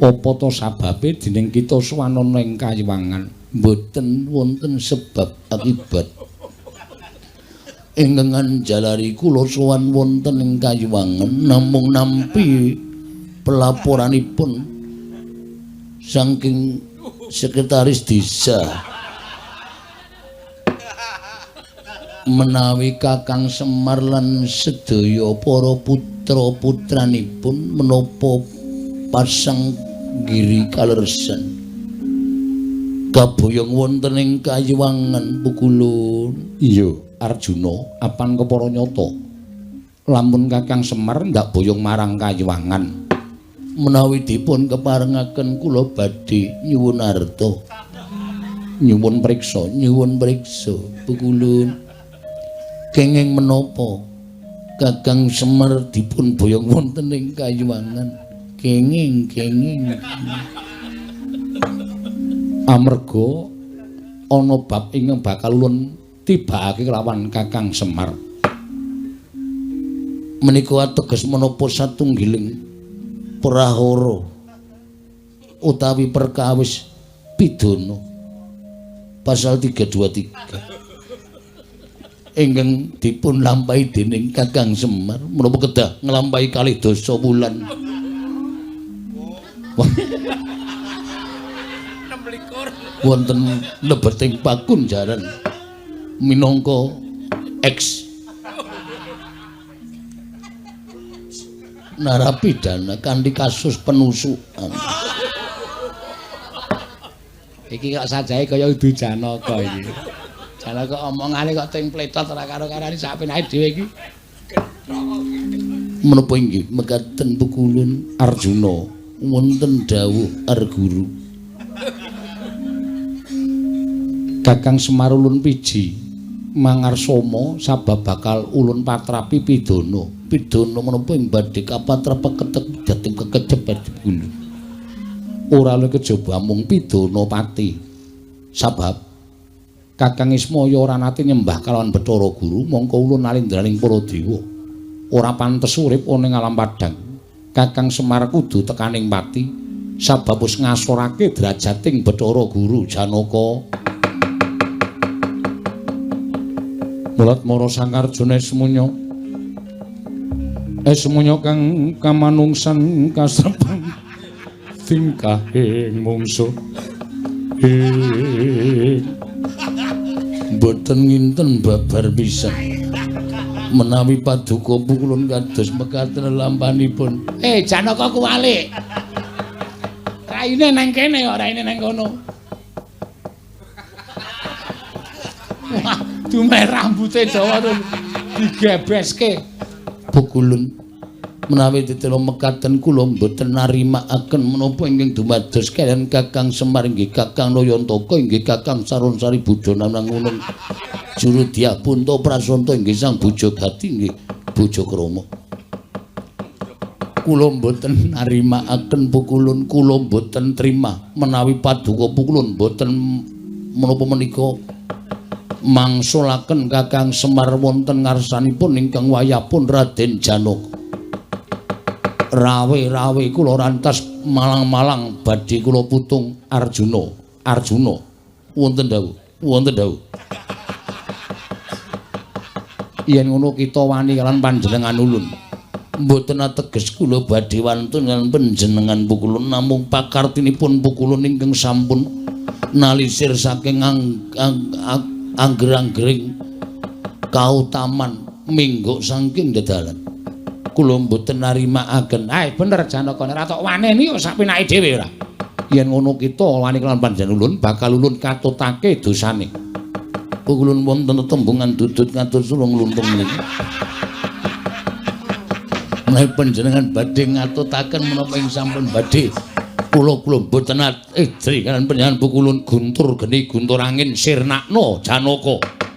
[SPEAKER 1] Apa to sababe dening kita sowanana ing kayiwangan? Mboten wonten sebab akibat. Ingkang anjalari kula sowan wonten ing kayiwangan namung nampi pelaporanipun saking sekretaris desa menawi Kakang Semar lan sedaya para putra-putranipun menapa pasang giri kalersan kaboyong wonten ing kayiwangan pukulun. Iya Arjuna, apan kepara nyata lamun Kakang Semar ndak boyong marang kayiwangan? Menawi dipun keparengaken kula badhe nyuwun arta, nyuwun priksa, nyuwun priksa pukulun. Kenging menapa Kakang Semar dipun boyong wonten ing kayiwangan? Kenging kenging. Amarga ana bab ingkang bakal ulun tibakake kelawan Kakang Semar. Menika ateges menapa satunggiling prahara utawi perkawis pidana pasal 323. Ingkang dipun lampahi dening Kakang Semar menapa kedah nglampahi kalih dasa wulan. Wonten lebeting pakunjaran minangka ex narapidana kanthi kasus penusukan. Iki kok sajae kaya udu Janaka iki. Janaka omongane kok ting pletot ora karo-karane sak penake dhewe iki. Menapa inggih mekaten pukulun Arjuna wonten dawuh Arguru. Kakang Semar ulun piji mangarsama sabab bakal ulun patrapi pidana. Pidana menapa ing badhe kapatrapa ketek dhateng kekecep pukulun. Ora luwih kejaba mung pidana pati. Sabab Kakang Ismaya ora nate nyembah kalawan Bathara Guru, mongko ulun nalindraning para dewa. Ora pantes urip ana ing alam padhang. Kakang Semar kudu tekaning pati sabab wis ngasorake drajating Bathara Guru Janaka.
[SPEAKER 2] Mulat mara Sang Arjuna Esmunya. Esmunya kang kamanungsan kasrepan tingkahing mungsuh.
[SPEAKER 1] Mboten nginten babar pisan. Menawi paduka pukulun kados mekaten lampanipun. Janaka kuwalik. Raine nang kene kok raine nang kono. Wah, dumeh rambute dawa terus digebeske. Pukulun menawi ditelo mekaten kula mboten narimakaken menapa ingkang dumados kaliyan Kakang Semar inggih Kakang Nayantaka inggih Kakang Sarunsari Budana Nangunung Juru Dyah Punta Prasanta inggih Sang Bujagati inggih Bojakrama. Kula mboten narimakaken pukulun, kula mboten trima menawi paduka pukulun mboten menapa menika mangsulaken Kakang Semar wonten ngarsanipun ingkang wayahpun Raden Janaka. Rawe-rawe kula rantas malang-malang badhe kula putung Arjuna. Arjuna wonten dawuh, wonten dawuh. Yen ngono kita wani kalian panjenengan ulun. Mboten ateges kula badhe wantun kalian panjenengan pukulun, namung pakartinipun pukulun ingkang sampun nalisir saking angger-anggering kautaman mingguk saking dedalan. Kula mboten narimakaken.
[SPEAKER 2] Ae bener Janaka, nek ora tok waneni kok sak penake dhewe ora. Yen ngono kita wani kelawan panjenengan ulun bakal ulun katutake dosane.
[SPEAKER 1] Pukulun wonten tetembungan dudut ngatur sulung luntung menika. Menawi panjenengan badhe ngatutaken menapa ing sampun badhe kula kula mboten ejri kalian panjenengan pukulun guntur geni guntur angin sirnakno Janaka.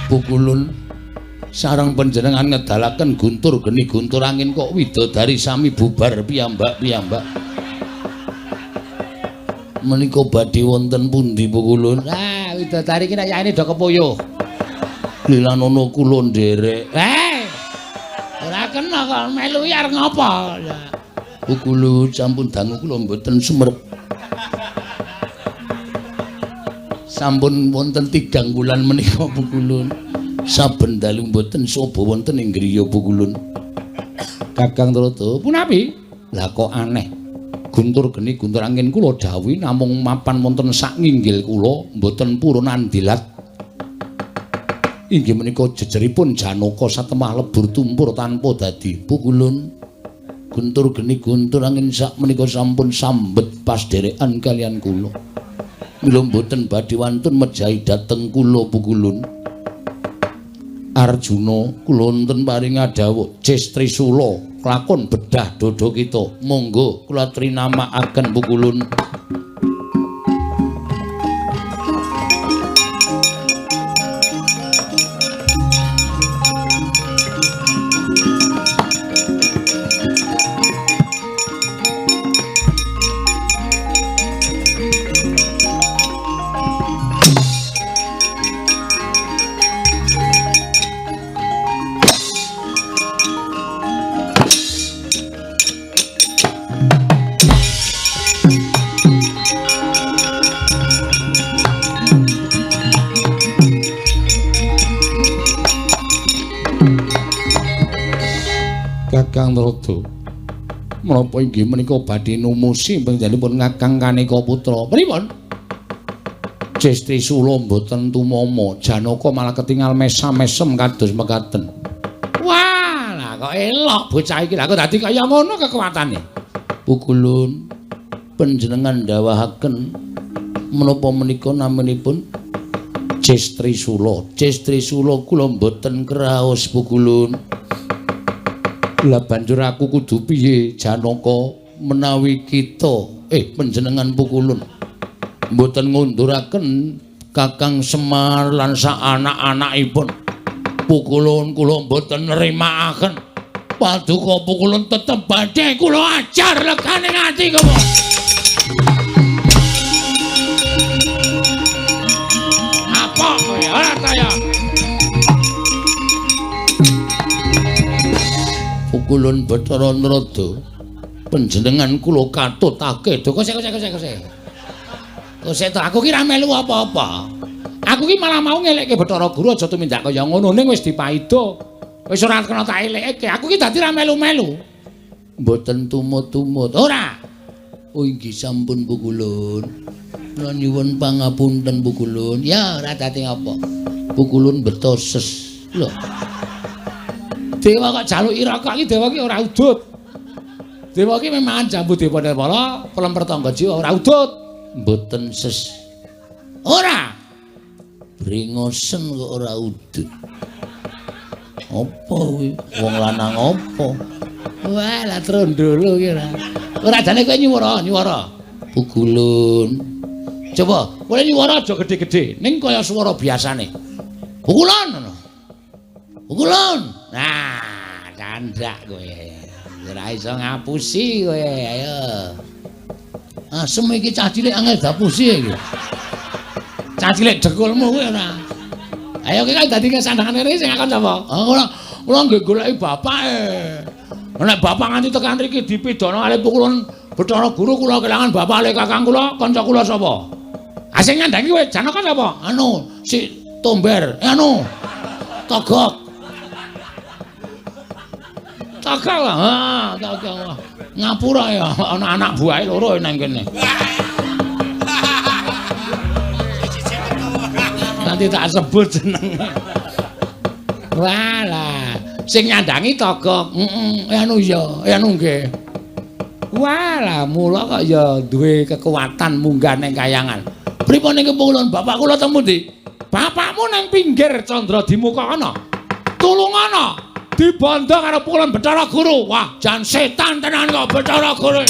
[SPEAKER 1] Pukulun sareng panjenengan ngedalaken guntur geni guntur angin kok widodari sami bubar piyambak-piyambak. Menika badhe wonten pundi pukulun?
[SPEAKER 2] Ah, widodari iki nek yaene do kepuyuh.
[SPEAKER 1] Lilanono kula nderek.
[SPEAKER 2] Ora kena kok melu arep ngopo?
[SPEAKER 1] Pukulun sampun dangu kula mboten sumerep. Sampun wonten 3 wulan menika pukulun. Saben dalu mboten soba wonten ing griya pukulun.
[SPEAKER 2] Kakang Trata, punapi? Lah kok aneh. Guntur geni guntur angin kula dawuhi namung mapan wonten sak nginggil kula mboten purun andilat.
[SPEAKER 1] Inggih menika jejeripun Janaka satemah lebur tumpur tanpa dadi. Pukulun guntur geni guntur angin sak menika sampun sambet pasdherekan kaliyan kula. Mila mboten badhe wantun mejahi dhateng kula pukulun. Arjuna kula wonten paring dawuh Cis Trisula klakon bedah dada kita. Monggo kula trinamakaken pukulun.
[SPEAKER 2] Kakang Narada? Menapa inggih menika badhe numusi panjenenganipun Kakang Kaneka Putra? Pripun? Jestri Sula mboten tumama, Janaka malah ketingal mesam-mesem kados mekaten. Wah, lah kok elok bocah iki. Lah kok dadi kaya ngono kekuatane. Pukulun panjenengan ndawahaken menapa menika naminipun Jestri Sula. Jestri Sula kula mboten kraos Pukulun. Lah banjur aku kudu piye Janaka menawi kita panjenengan Pukulun mboten ngunduraken Kakang Semar lan sak anak-anakipun. Pukulun kula mboten nrimakaken. Paduka Pukulun tetep badhe kula ajar legane ati kula. Apa kowe ora ta ya? Pukulun Bathara Narada, panjenengan kula katutake. Kok sik sik sik. Kok to aku ki ra melu apa-apa. Aku ki malah mau ngelekke Bathara Guru aja tumindak kaya ngono ning wis dipaida. Wis ora kena tak elekke. Aku ki dadi ra melu-melu. Mboten tumut-tumut. Ora. Oh inggih sampun Pukulun. Kula nyuwun pangapunten Pukulun. Ya ora dadi apa. Pukulun beto ses. Lho. Dewa kok jaluki rokok iki dewa ki ora udut. Dewa ki memang jambu dewa nirmala, pelemper tangga jiwa ora udut. Mboten ses. Ora. Bringosen kok ora udut. Apa kuwi? Wong lanang apa? Wah, lah trondolo ki ora. Ora jane kowe nyuwara, nyuwara. Pukulun. Coba, kowe nyuwara aja gedhe-gedhe, ning kaya swara biasane. Pukulun ngono. Pukulun. Nah, candak kowe. Ora iso ngapusi kowe, ayo. Asem iki cah cilik angel dapusi iki. Cah cilik dekulmu kowe ora. Ayo ki kan dadi kesandhangan rene sing akon sapa? Oh, ora, kula nggih goleki bapake. Nek bapak nganti tekan mriki dipidana kalih Pukulun Bathara Guru kula kelangan bapak kalih kakang kula, kanca kula sapa? Ah sing nyandhangi kowe Janaka sapa? Anu, si Tomber. Anu. Togok. Togok lah, ha, togok. Ngapura ya, ana anak buahe loro nang kene. Nanti tak sebut jenenge. Walah, sing nyandangi Togok. Heeh, anu ya, anu nggih. Walah, mula kok ya duwe kekuatan munggah ning kayangan. Pripun niki Pukulun, bapak kula teng pundi? Bapakmu nang pinggir Candra Dimuka ana. Tulungana. Dibondo karo Pukulun Bathara Guru. Wah, jan setan tenan kok Bathara Guru.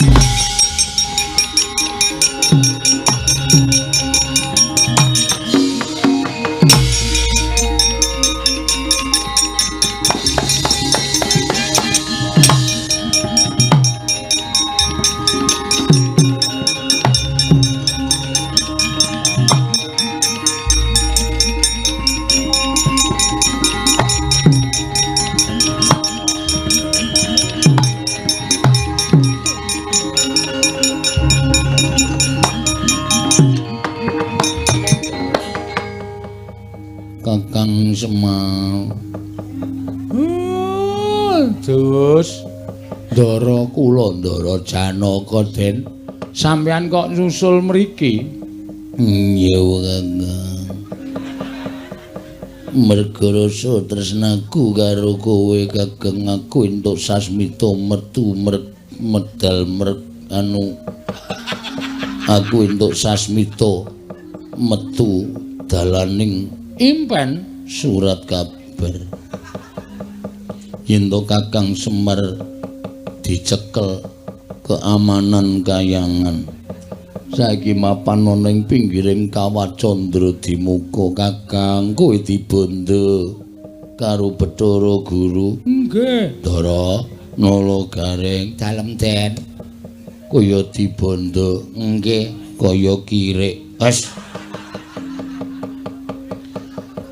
[SPEAKER 2] Kakang Semar. Terus ndara kula ndara Janaka Den, sampeyan kok nyusul mriki? Iya Kakang. Merga rasa tresnaku karo kowe Kakang, aku entuk sasmita metu medal anu. Aku entuk sasmita metu dalaning impen surat kabar. Yen to Kakang Semar dicekel keamanan kayangan. Saiki mapan ana ing pinggiring Kawah Candra Dimuka Kakang, kowe dibondo karo Bathara Guru. Nggih. Ndara Nala Gareng dalem Den. Kaya dibondo nggih kaya kirik. Wes.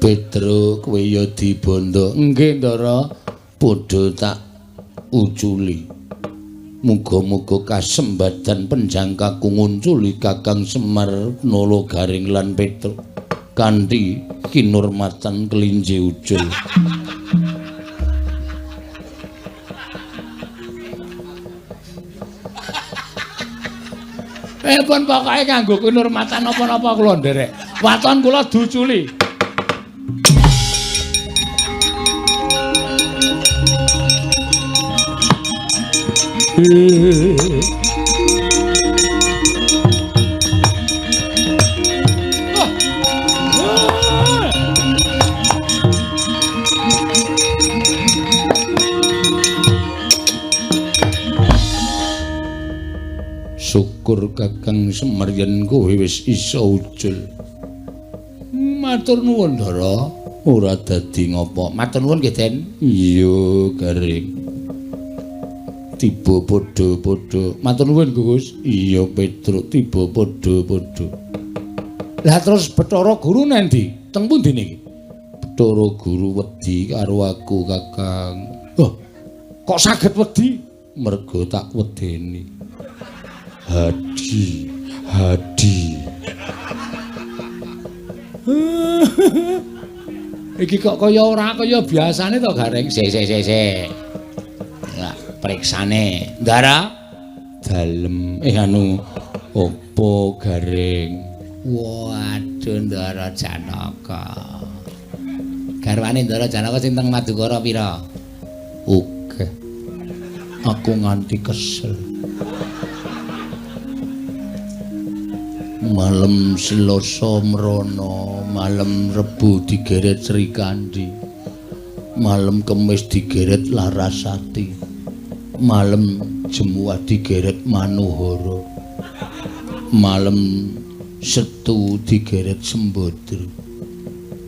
[SPEAKER 2] Petro kowe ya dibondo. Nggih Ndara, padha tak uculi. Muga-muga kasembadan penjangkaku ngunculi Kakang Semar Nala Gareng lan Petro kanthi kinurmatan kelinci ucul.
[SPEAKER 1] Pun pokoke kanggo kinurmatan napa-napa kula nderek. Waton kula duculi. Syukur Kakang Semar yen kowe wis iso ucul. Matur nuwun, Ndara. Ora dadi ngopo. Matur nuwun nggih, Den. Iya, Gareng. Tiba padha-padha. Matur nuwun, Gus. Iya, Petruk, tiba padha-padha. Lah terus Bathara Guru nendi? Teng pundi niki? Bathara Guru wedi karo aku, Kakang. Loh, kok saged wedi? Mergo tak wedeni. Hadi, hadi. Iki kok kaya ora kaya biasane to, Gareng? Sik sik sik sik. Lah, priksane. Ndara dalem anu opo Gareng? Waduh, Ndara Janaka. Garwane Ndara Janaka sing teng Madukara pira? Oke. Aku nganti kesel. Malam Selasa mrono, malam Rebo digeret Srikandi, malam Kemis digeret Larasati, malam Jemuah digeret Manohara, malam Setu digeret Sembadra,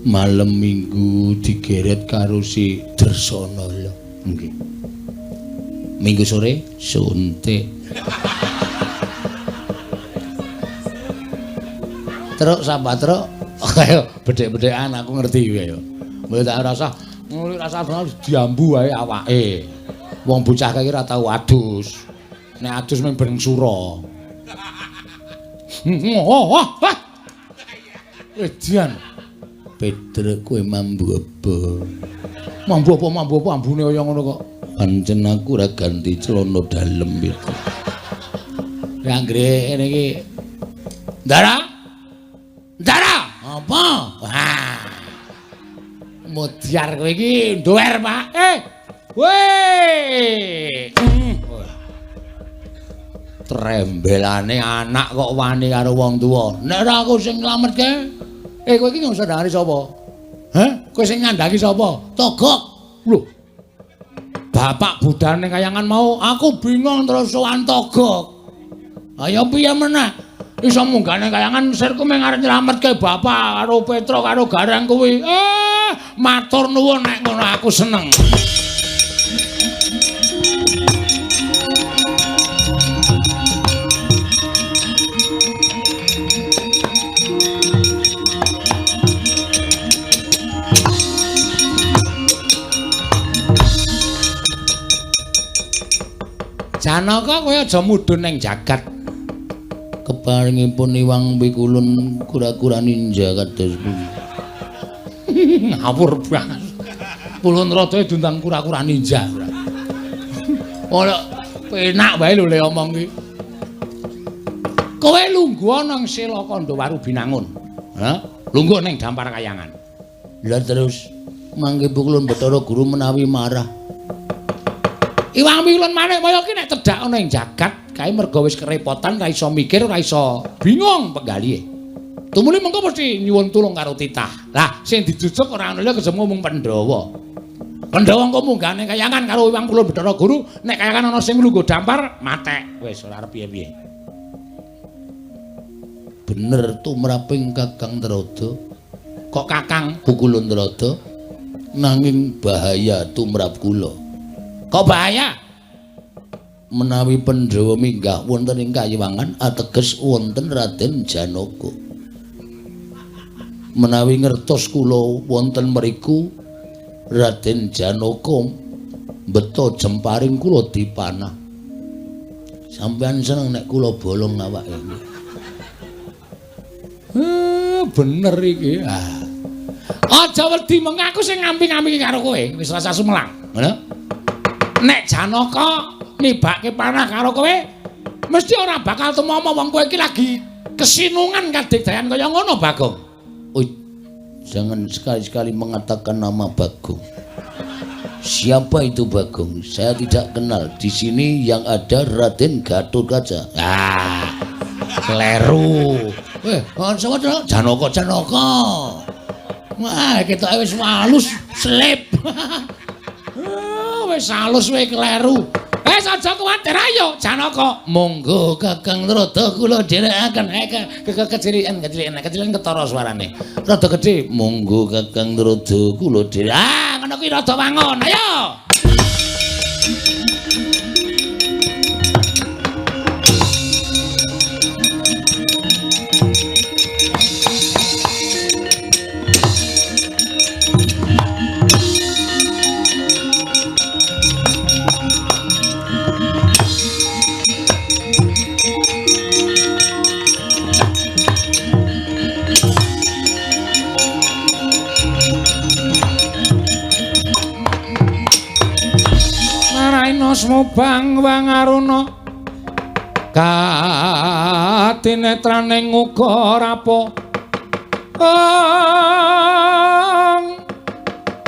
[SPEAKER 1] malam Minggu digeret karo si Dresanala. Nggih. Minggu sore suntik. Truk sapa truk? Ayo bedhek-bedhekan aku ngerti kuwi ayo. Mbok tak rasa ngono rasa diambu wae awake. Wong bocah kae ora tau adus. Nek adus mung ben sura. Oh, wah. Edian. Petruk kowe mambu apa? Mambu apa ambune kaya ngono kok. Pancen aku ora ganti celana dalem itu. Anggere ngene iki. Ndara? Ndara? Apa? Wah. Mudyar kowe iki nduwer, Pak. Weh. Trembelane anak kok wani karo wong tuwa. Nek ora aku sing nglametke. Kowe iki ngusandani sapa? Hah? Kowe sing ngandhaki sapa? Togok. Lho. Bapak budhane kayangan mau, aku bingung terus sowan Togok. Ayo piye meneh? Iso munggah ning kayangan sirku mung arep nyelametke bapak karo Petro karo Gareng kuwi. Matur nuwun nek ngono aku seneng. Janaka kowe aja mudhun ning jagat. Keparingipun Iwang Pikulun kura-kura ninja kados pundi. Ngawur banget. Pulun Rada diundang kura-kura ninja. Ora penak wae lho le omong ki. Kowe lungguh nang Sela Kandhawaru Binangun. Ha? Lungguh ning Dampar Kayangan. Lah terus mangke Pikulun Bathara Guru menawi marah. Iwang Pikulun Manikmaya ki nek cedhak ana ing jagat kae merga wis kerepotan, ora iso mikir, ora iso bingung penggalihe. Tumuli mengko mesti nyuwun tulung karo titah. Lah sing dijujuk ora ana liya kejaba mung Pandhawa. Pandhawa engko munggah ning kayangan karo Iwang Pikulun Bathara Guru, nek kayangan ana sing lungguh dampar, matek. Wis ora arep piye-piye. Bener tumraping Kakang Trada. Kok Kakang Pukulun Trada? Nanging bahaya tumrap kula. Kok bahaya? Menawi Pandhawa minggah wonten ing kayiwangan ateges wonten Raden Janaka. Menawi ngertos kula wonten mriku Raden Janaka mbeta jemparing kula dipanah. Sampeyan seneng nek kula bolong awake. Bener iki. Ah. Aja wedi meng aku sing ngamping-ampingi karo kowe, wis rasa sumelang. Ngono. Nek Janaka nibake panah karo kowe, Mesti ora bakal tumama wong kowe iki lagi kesinungan kadigdayan kaya ngono, Bagong.
[SPEAKER 2] Oi, jangan sekali-sekali mengatakan nama Bagong. Siapa itu Bagong? Saya tidak kenal. Di sini yang ada Raden Gatotkaca.
[SPEAKER 1] Ah, kleru. Sapa to? Janaka, Janaka. Wah, ketoke wis halus, slip. Wis halus kowe kleru. Aja kuwatir ayo Janaka.
[SPEAKER 2] Monggo Kakang Rada kula dherekaken.
[SPEAKER 1] Kecilikan, kecilikan, kecilikan ketara suarane. Rada gedhe.
[SPEAKER 2] Monggo Kakang Rada kula dherek.
[SPEAKER 1] Ah, ngono kuwi rada wangun. Ayo. Smubang wangaruna katinetraning uga rapo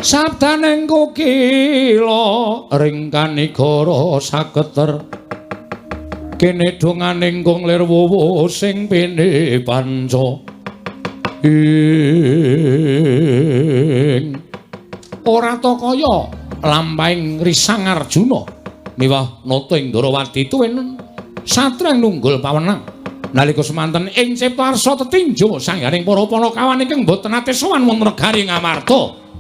[SPEAKER 1] sabdaning kukila ring kanigara saketer kene donganing kung lir wuwu sing pene panca ing ora ta kaya lampahing Risang Arjuna miwah nata ing Ndrawati tuwin satrang nunggul pawenang nalika semanten ing Cipta Arsa tetinjo sanggaring para panakawan ingkang boten nate sowan wonten negari Ngamarta.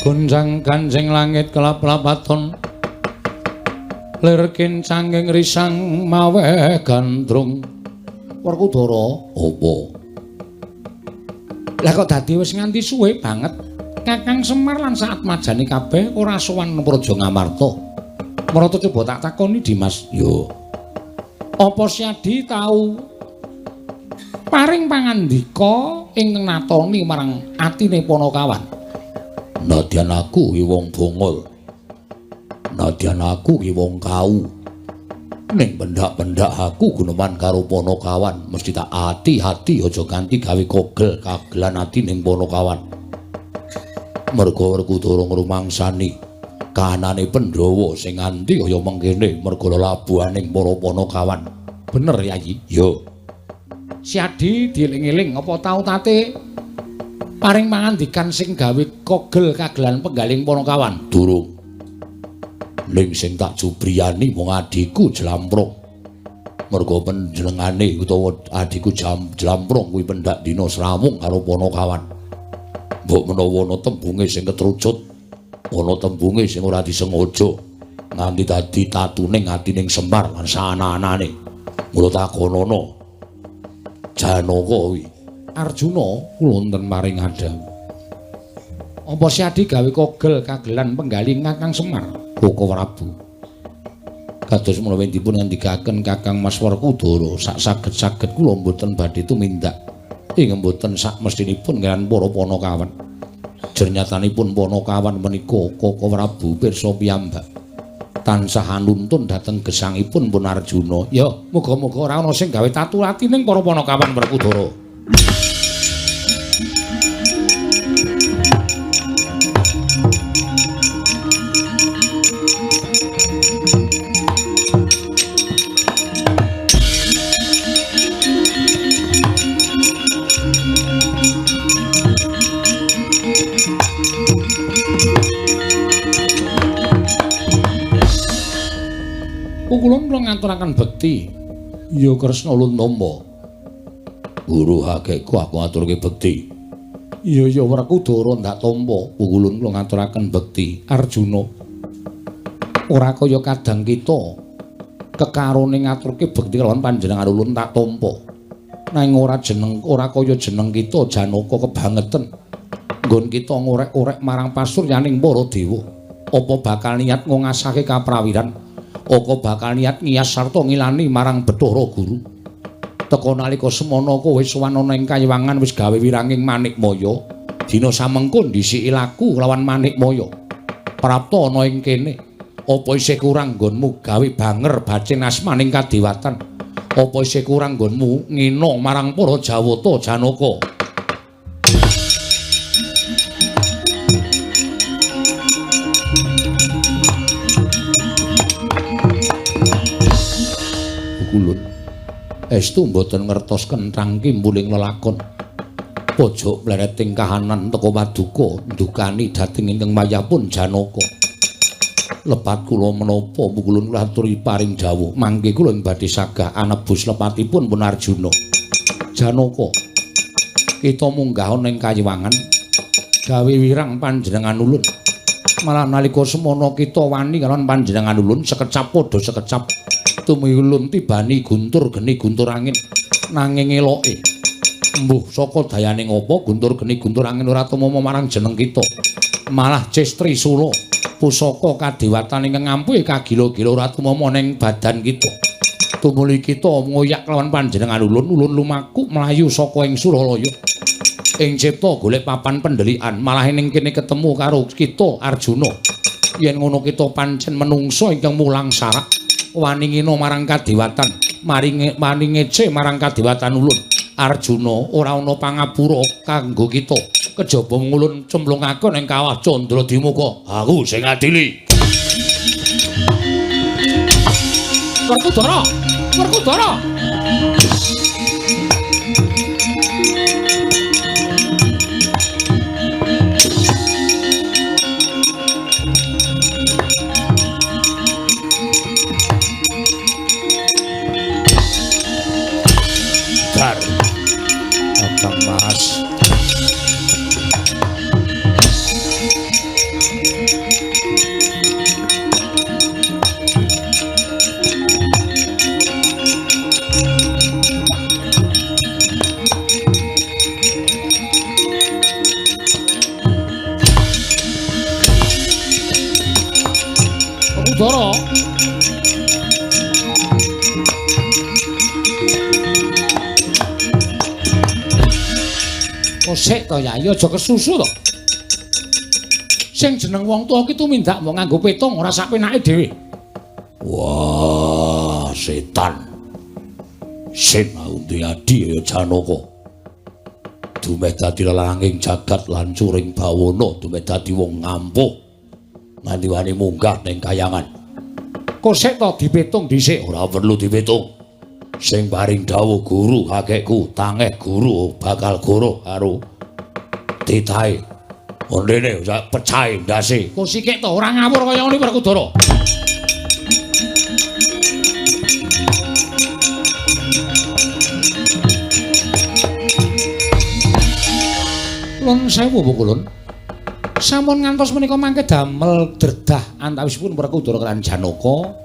[SPEAKER 1] Gonjang ganjing langit kelap-lapaton lir kincanging risang maweh gandrung. Werkudara,
[SPEAKER 2] apa?
[SPEAKER 1] Lah kok dadi wis nganti suwe banget Kakang Semar lan saatmajane kabeh ora sowan Praja Ngamarta. Marata coba tak takoni Dimas.
[SPEAKER 2] Yo.
[SPEAKER 1] Apa Syadi tau paring pangandika ing natoni marang atine Panakawan?
[SPEAKER 2] Nadyan aku ki wong bongol. Nadyan aku ki wong kau. Ning pendak-pendak aku guneman karo Panakawan, mesti tak ati-ati aja ganti gawe kogel kagelan ati ning Panakawan. Merga Werkudara ngrumangsani kahanane Pandhawa sing nganti kaya mengkene merga lelabuhaning para Panakawan.
[SPEAKER 1] Bener Yayi?
[SPEAKER 2] Yo.
[SPEAKER 1] Syadi dieling-eling apa tau tate paring pangandikan sing gawe kogel kagelan penggaling Panakawan?
[SPEAKER 2] Durung. Ning sing tak jubriyani mung adhiku Jlamprong. Merga panjenengane utawa adhiku Jlamprong kuwi pendak dina srawung karo Panakawan. Mbok menawa ana tembunge sing ketrucut, ana tembunge sing ora disengaja nganti dadi tatuning atining Semar lan saana-anane. Mula takonono Janaka kuwi.
[SPEAKER 1] Arjuna kula wonten maring adhawuh. Apa Syadi gawe kogel kagelan penggaling Kakang Semar?
[SPEAKER 2] Koko Prabu. Kados menawi dipun ngendikaken Kakang Mas Werkudara, sak saged-saged kula mboten badhe tumindak. Ing mboten sak mestinipun kaliyan para Panakawan. Jernyatanipun Panakawan menika Koko Prabu pirsa piyambak tansah anuntun dhateng gesangipun pun Arjuna.
[SPEAKER 1] Ya, muga-muga ora ana sing gawe tatu atining para Panakawan Werkudara. Kula ngaturaken bekti
[SPEAKER 2] Ya Kresna ulun tampa. Guru hakekku aku ngaturke bekti. Iya ya Werkudara ndak tampa. Ulun kula ngaturaken bekti Arjuna. Ora kaya kadang kita kekarone ngaturke bekti kelawan panjenengan ulun tak tampa. Nanging ora jeneng ora kaya jeneng kita Janaka kebangeten. Nggon kita ngorek-orek marang pasuryaning para dewa. Apa bakal niat ngasake kaprawiran? Apa bakal niat ngiyas sarta ngilani marang Bathara Guru? Teka nalika semana kowe sowan ana ing kayiwangan wis gawe wiranging Manikmaya. Dina samengko ndhisiki laku lawan Manikmaya. Prapta ana ing kene. Apa isih kurang nggonmu gawe banger bacin asmaning kadewatan? Apa isih kurang nggonmu ngina marang para Jawata Janaka? Kulun estu mboten ngertos kenthang kimbuling lelakon. Pojok plereting kahanan teka paduka ndukani dhateng ingkang mayapun Janaka. Lepat kula menapa pukulun kula aturi paring dawuh mangke kula ing badhe sagah anebus lepatipun pun Arjuna. Janaka, kita munggah ana ing kayiwangan gawe wirang panjenengan ulun. Malah nalika semana kita wani kalawan panjenengan ulun sekecap padha sekecap. Tumuju ulun tibani guntur geni guntur angin nanging eloke. Mbuh saka dayane ngapa guntur geni guntur angin ora tumama marang jeneng kita. Malah Cestri Sula pusaka kadewatan ingkang ngampuhi kagila-gila ora tumama ning badan kita. Tumuli kita ngoyak lawan panjenengan ulun, ulun lumaku mlayu saka ing Suralaya. Ing cipta golek papan pendelikan, malah ning kene ketemu karo kita Arjuna. Yen ngono kita pancen menungsa ingkang mulang sarak, wani ngina marang kadewatan, maringe wani ngece marang kadewatan ulun. Arjuna ora ana pangapura kanggo kita. Kejaba ngulun cemplungake ning kawah Candra Dimuka. Aku sing ngadili. Werkudara, Werkudara. Dar. Kakang Mas. Werkudara. Kosek to Yayi, aja kesusu to. Sing jeneng wong tuwa ki tumindak mbok nganggo petung ora sak penake dhewe. Wah, setan. Sin aku adi ya Janaka. Dumeh dadi lelanging jagat lan curing bawana, dumeh dadi wong ngampuh. Nganti wani munggah ning kayangan. Kosek to dipetung dhisik, ora perlu dipetung. Sing paring dawuh guru kakekku, tangeh guru bakal goro karo titahe. Ondene sak pecahe ndase. Kok sikik to ora ngawur kaya ngene Werkudara. Lun sewu Pukulun. Sampun ngantos menika mangke damel dredah antawisipun Werkudara lan Janaka.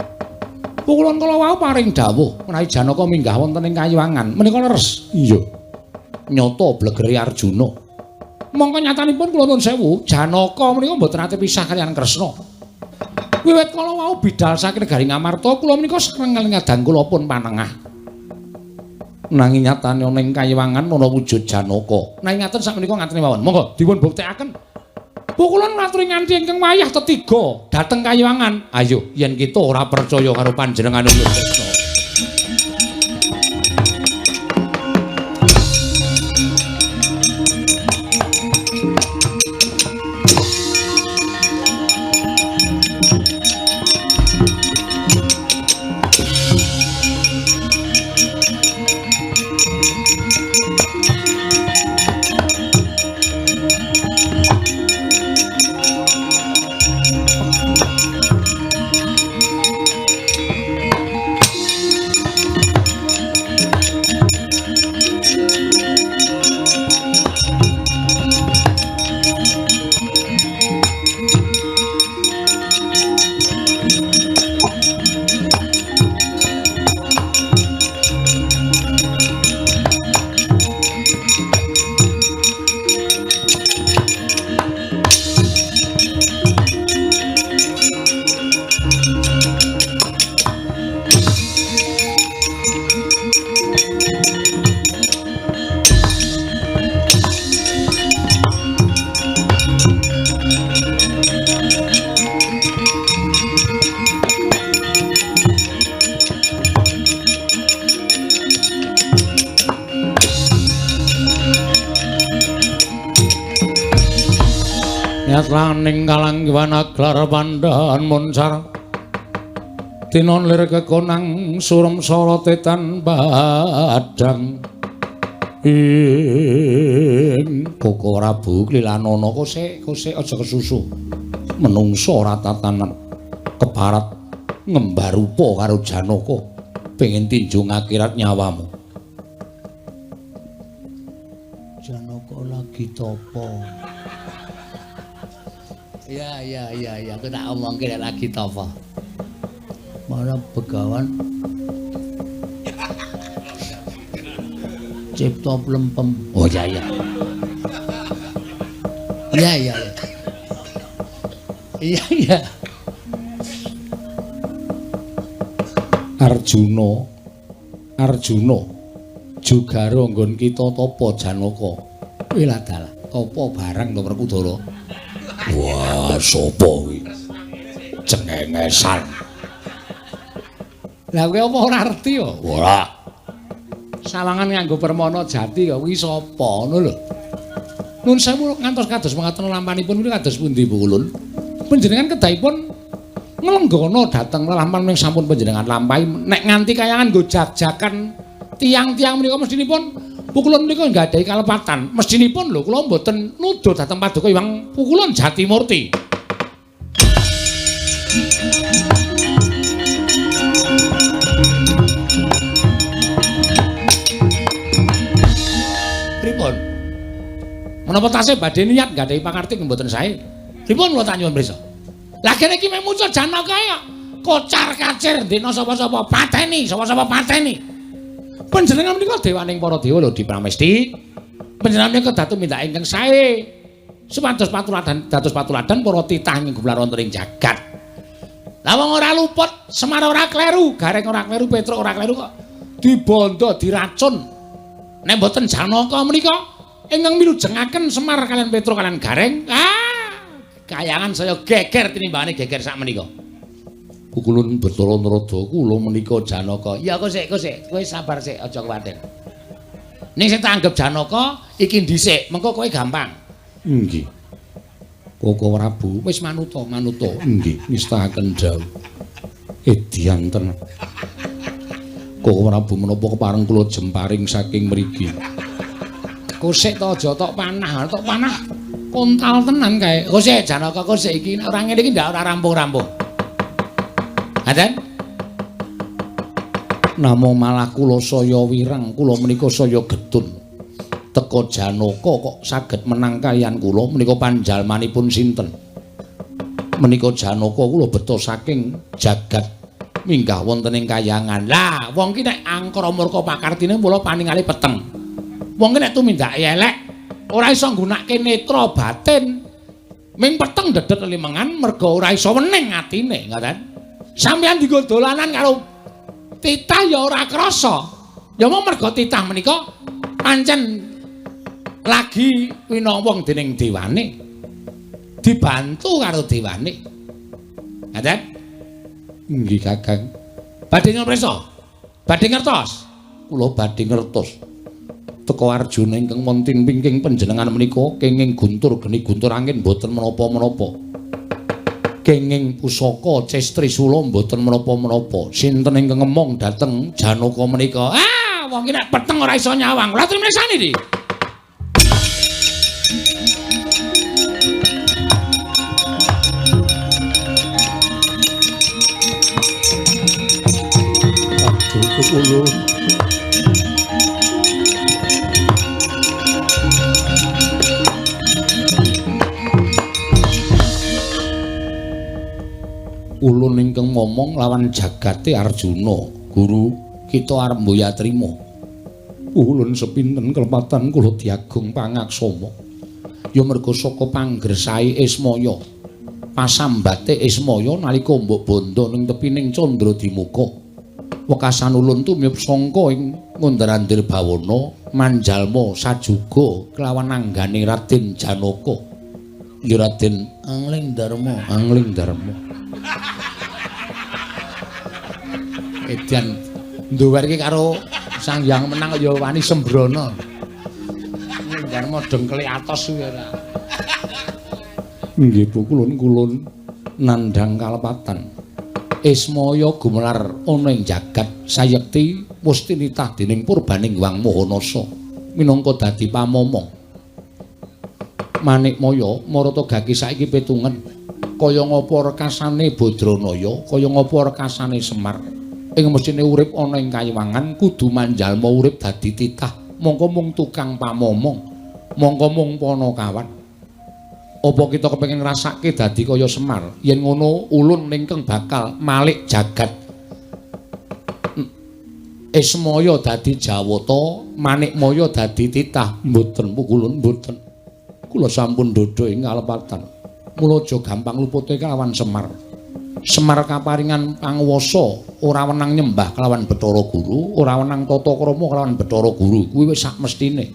[SPEAKER 2] Pukulun kala wau paring dawuh menawi Janaka minggah wonten ing kayiwangan menika leres. Iya. Nyata blegere Arjuna. Mongko nyatanipun kula nuwun sewu, Janaka menika mboten nate pisah kaliyan Kresna. Wiwit kala wau bidal saking negari Ngamarta kula menika seneng ngadang kula pun panengah. Nanging nyatane ana ing kayiwangan ana wujud Janaka. Nanging ngaten sakmenika ngatene mawon. Monggo dipun buktekaken. Pukulun ngaturi nganti ingkang wayah tetiga dhateng kayiwangan. Ayo yen kita ora percaya karo panjenengan ulun Kresna.
[SPEAKER 1] Niat laning kalanggiwan aglar pandhan moncar. Tinon lir kekonang surem sorote tan padhang. Ing Koko Prabu klilanana kosek kosek aja kesusu. Menungsa ora tatanan keparat ngembar rupa karo Janaka pengin tinjung akhirat nyawamu. Janaka lagi tapa. Ya ya ya ya aku tak omongke nek lagi tapa. Marang begawan cipta plempem. Oh ya ya. Ya ya ya. Iya iya. Arjuna Arjuna jugaro nggon kita tapa Janaka. Wilah dalah tapa barang to Werkudara. Wah, sapa kuwi? Cengengesan. Lah kowe apa ora ngerti ya? Ora. Sawangan nganggo permana jati kok kuwi sapa ngono lho. Nun sewu ngantos kados mengaten lampanipun punika kados pundi Bu Ulun? Panjenengan kedahipun nglenggana dhateng lelampan ing sampun panjenengan lampahi nek nganti kayangan nggo jag-jagan tiang-tiang menika mestinipun Pukulun menika nggadahi kalepatan. Mestinipun lho kula mboten nuduh dhateng Paduka Hyang Pukulun Jatimurti. Pripun? Menapa tasih badhe niat nggadahi pangartik mboten sae? Pripun kula tak nyuwun prisa? Lah kene iki meh muncul Janaka kok kocar-kacir ndekno sapa-sapa pateni, sapa-sapa pateni. Panjenengan menika dewaning para dewa lho Dipramesti. Panjenengan menika datu mindak ingkang sae. Supados patuladan dados patuladan para titah ing gumelar wonten ing jagat. Lah wong ora luput, Semar ora kleru, Gareng ora kleru, Petruk ora kleru kok dibondo diracun. Nek mboten Janaka menika ingkang milujengaken Semar kalian Petruk kalian Gareng, kayangan saya geger tinimbangane geger sak menika. Pukulun Bathara Narada kula menika Janaka. Ya kok sik, kok sik, kowe sabar sik, aja kuwatir. Ning sing tak anggap Janaka iki dhisik, mengko kowe gampang. Nggih. Koko Prabu wis manuta, manuta. Nggih, ngestahaken dawuh. Edian tenan. Koko Prabu menapa kepareng kula jemparing saking mriki. Kosik to aja tok panah, tok panah kontal tenan kae. Kosik Janaka kosik iki nek ora ngene iki ndak ora rampung-rampung. Ngaten? Namung malah kula saya wireng, kula menika saya getun. Teka Janaka kok saged menang kaliyan kula menika panjalmanipun sinten? Menika Janaka kula beto saking jagat minggah wonten ing kayangan. Lah, wong ki nek angkara murka pakartine mula paningali peteng. Wong ki nek tumindake elek ora iso nggunakake netra batin. Ming peteng dedet limengan merga ora iso wening atine, ngoten. Sampeyan dienggo dolanan karo titah ya ora krasa. Ya mung merga titah menika pancen lagi winowong dening dewane. Dibantu karo dewane. Ngaten? Nggih, Kakang. Badhe nyuwun prisa? Badhe ngertos? Kula badhe ngertos. Teka Arjuna ingkang wonten pingking panjenengan menika kenging guntur geni guntur angin mboten menapa-menapa. Kenging pusaka Cestrisula mboten menapa-menapa. Sinten ingkang ngemong dhateng Janaka menika? Ah, wong iki nek peteng ora iso nyawang. Lah trimesane iki. Aduh, kula ulun ingkang momong lawan jagate Arjuna. Guru, kita arep mboya trima. Ulun sepinten kelepatan kula diagung pangaksama. Ya merga saka panggersahe Ismaya. Pasambate Ismaya nalika mbok bondo ning tepining Candradimuka. Wekasan ulun tumiyup sangka ing ngundar-andir bawana manjalma sajuga kelawan anggane Raden Janaka. Ya Raden Angling Darma, Angling Darma. Edan nduwer iki karo Sang Hyang Menang ya wani sembrono. Angling Darma dengkele atos kuwi ora.
[SPEAKER 2] Nggih Pukulun, kulun nandhang kalepatan. Ismaya gumelar ana ing jagat sayekti musti nitah dening purbaning Hyang Mahanasa minangka dadi pamomong. Manikmaya marata gaki saiki pitungen kaya ngapa rekasane Badranaya, kaya ngapa rekasane Semar. Ing mesthine urip ana ing kayiwangan kudu manjalma urip dadi titah, mongko mung tukang pamomong, mongko mung panakawan. Apa kita kepengin ngrasake dadi kaya Semar? Yen ngono ulun ingkang bakal malik jagat. Ismaya dadi Jawata, Manikmaya dadi titah. Mboten Pukulun, mboten. Kula sampun dhodho ing kalepatan. Mula aja gampang lupute kelawan Semar. Semar kaparingan panguwasa ora wenang nyembah kelawan Bathara Guru, ora wenang tata krama kelawan Bathara Guru. Kuwi wis sak mestine.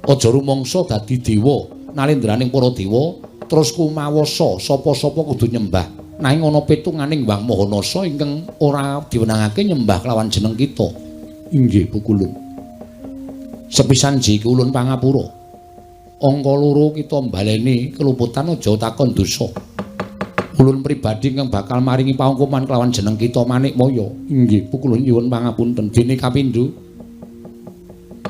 [SPEAKER 2] Aja rumangsa dadi dewa nalendraning para dewa terus kumawasa sapa-sapa kudu nyembah. Nanging ana pitunganing Hyang Mahanasa ingkang ora diwenangake nyembah kelawan jeneng kita. Inggih Pukulun. Sepisan jiki ulun pangapura. Angka loro kita mbaleni keluputan aja takon dosa. Ulun pribadi ingkang bakal maringi panghukuman kelawan jeneng kita Manikmaya. Inggih Pukulun, nyuwun pangapunten. Dene kapindho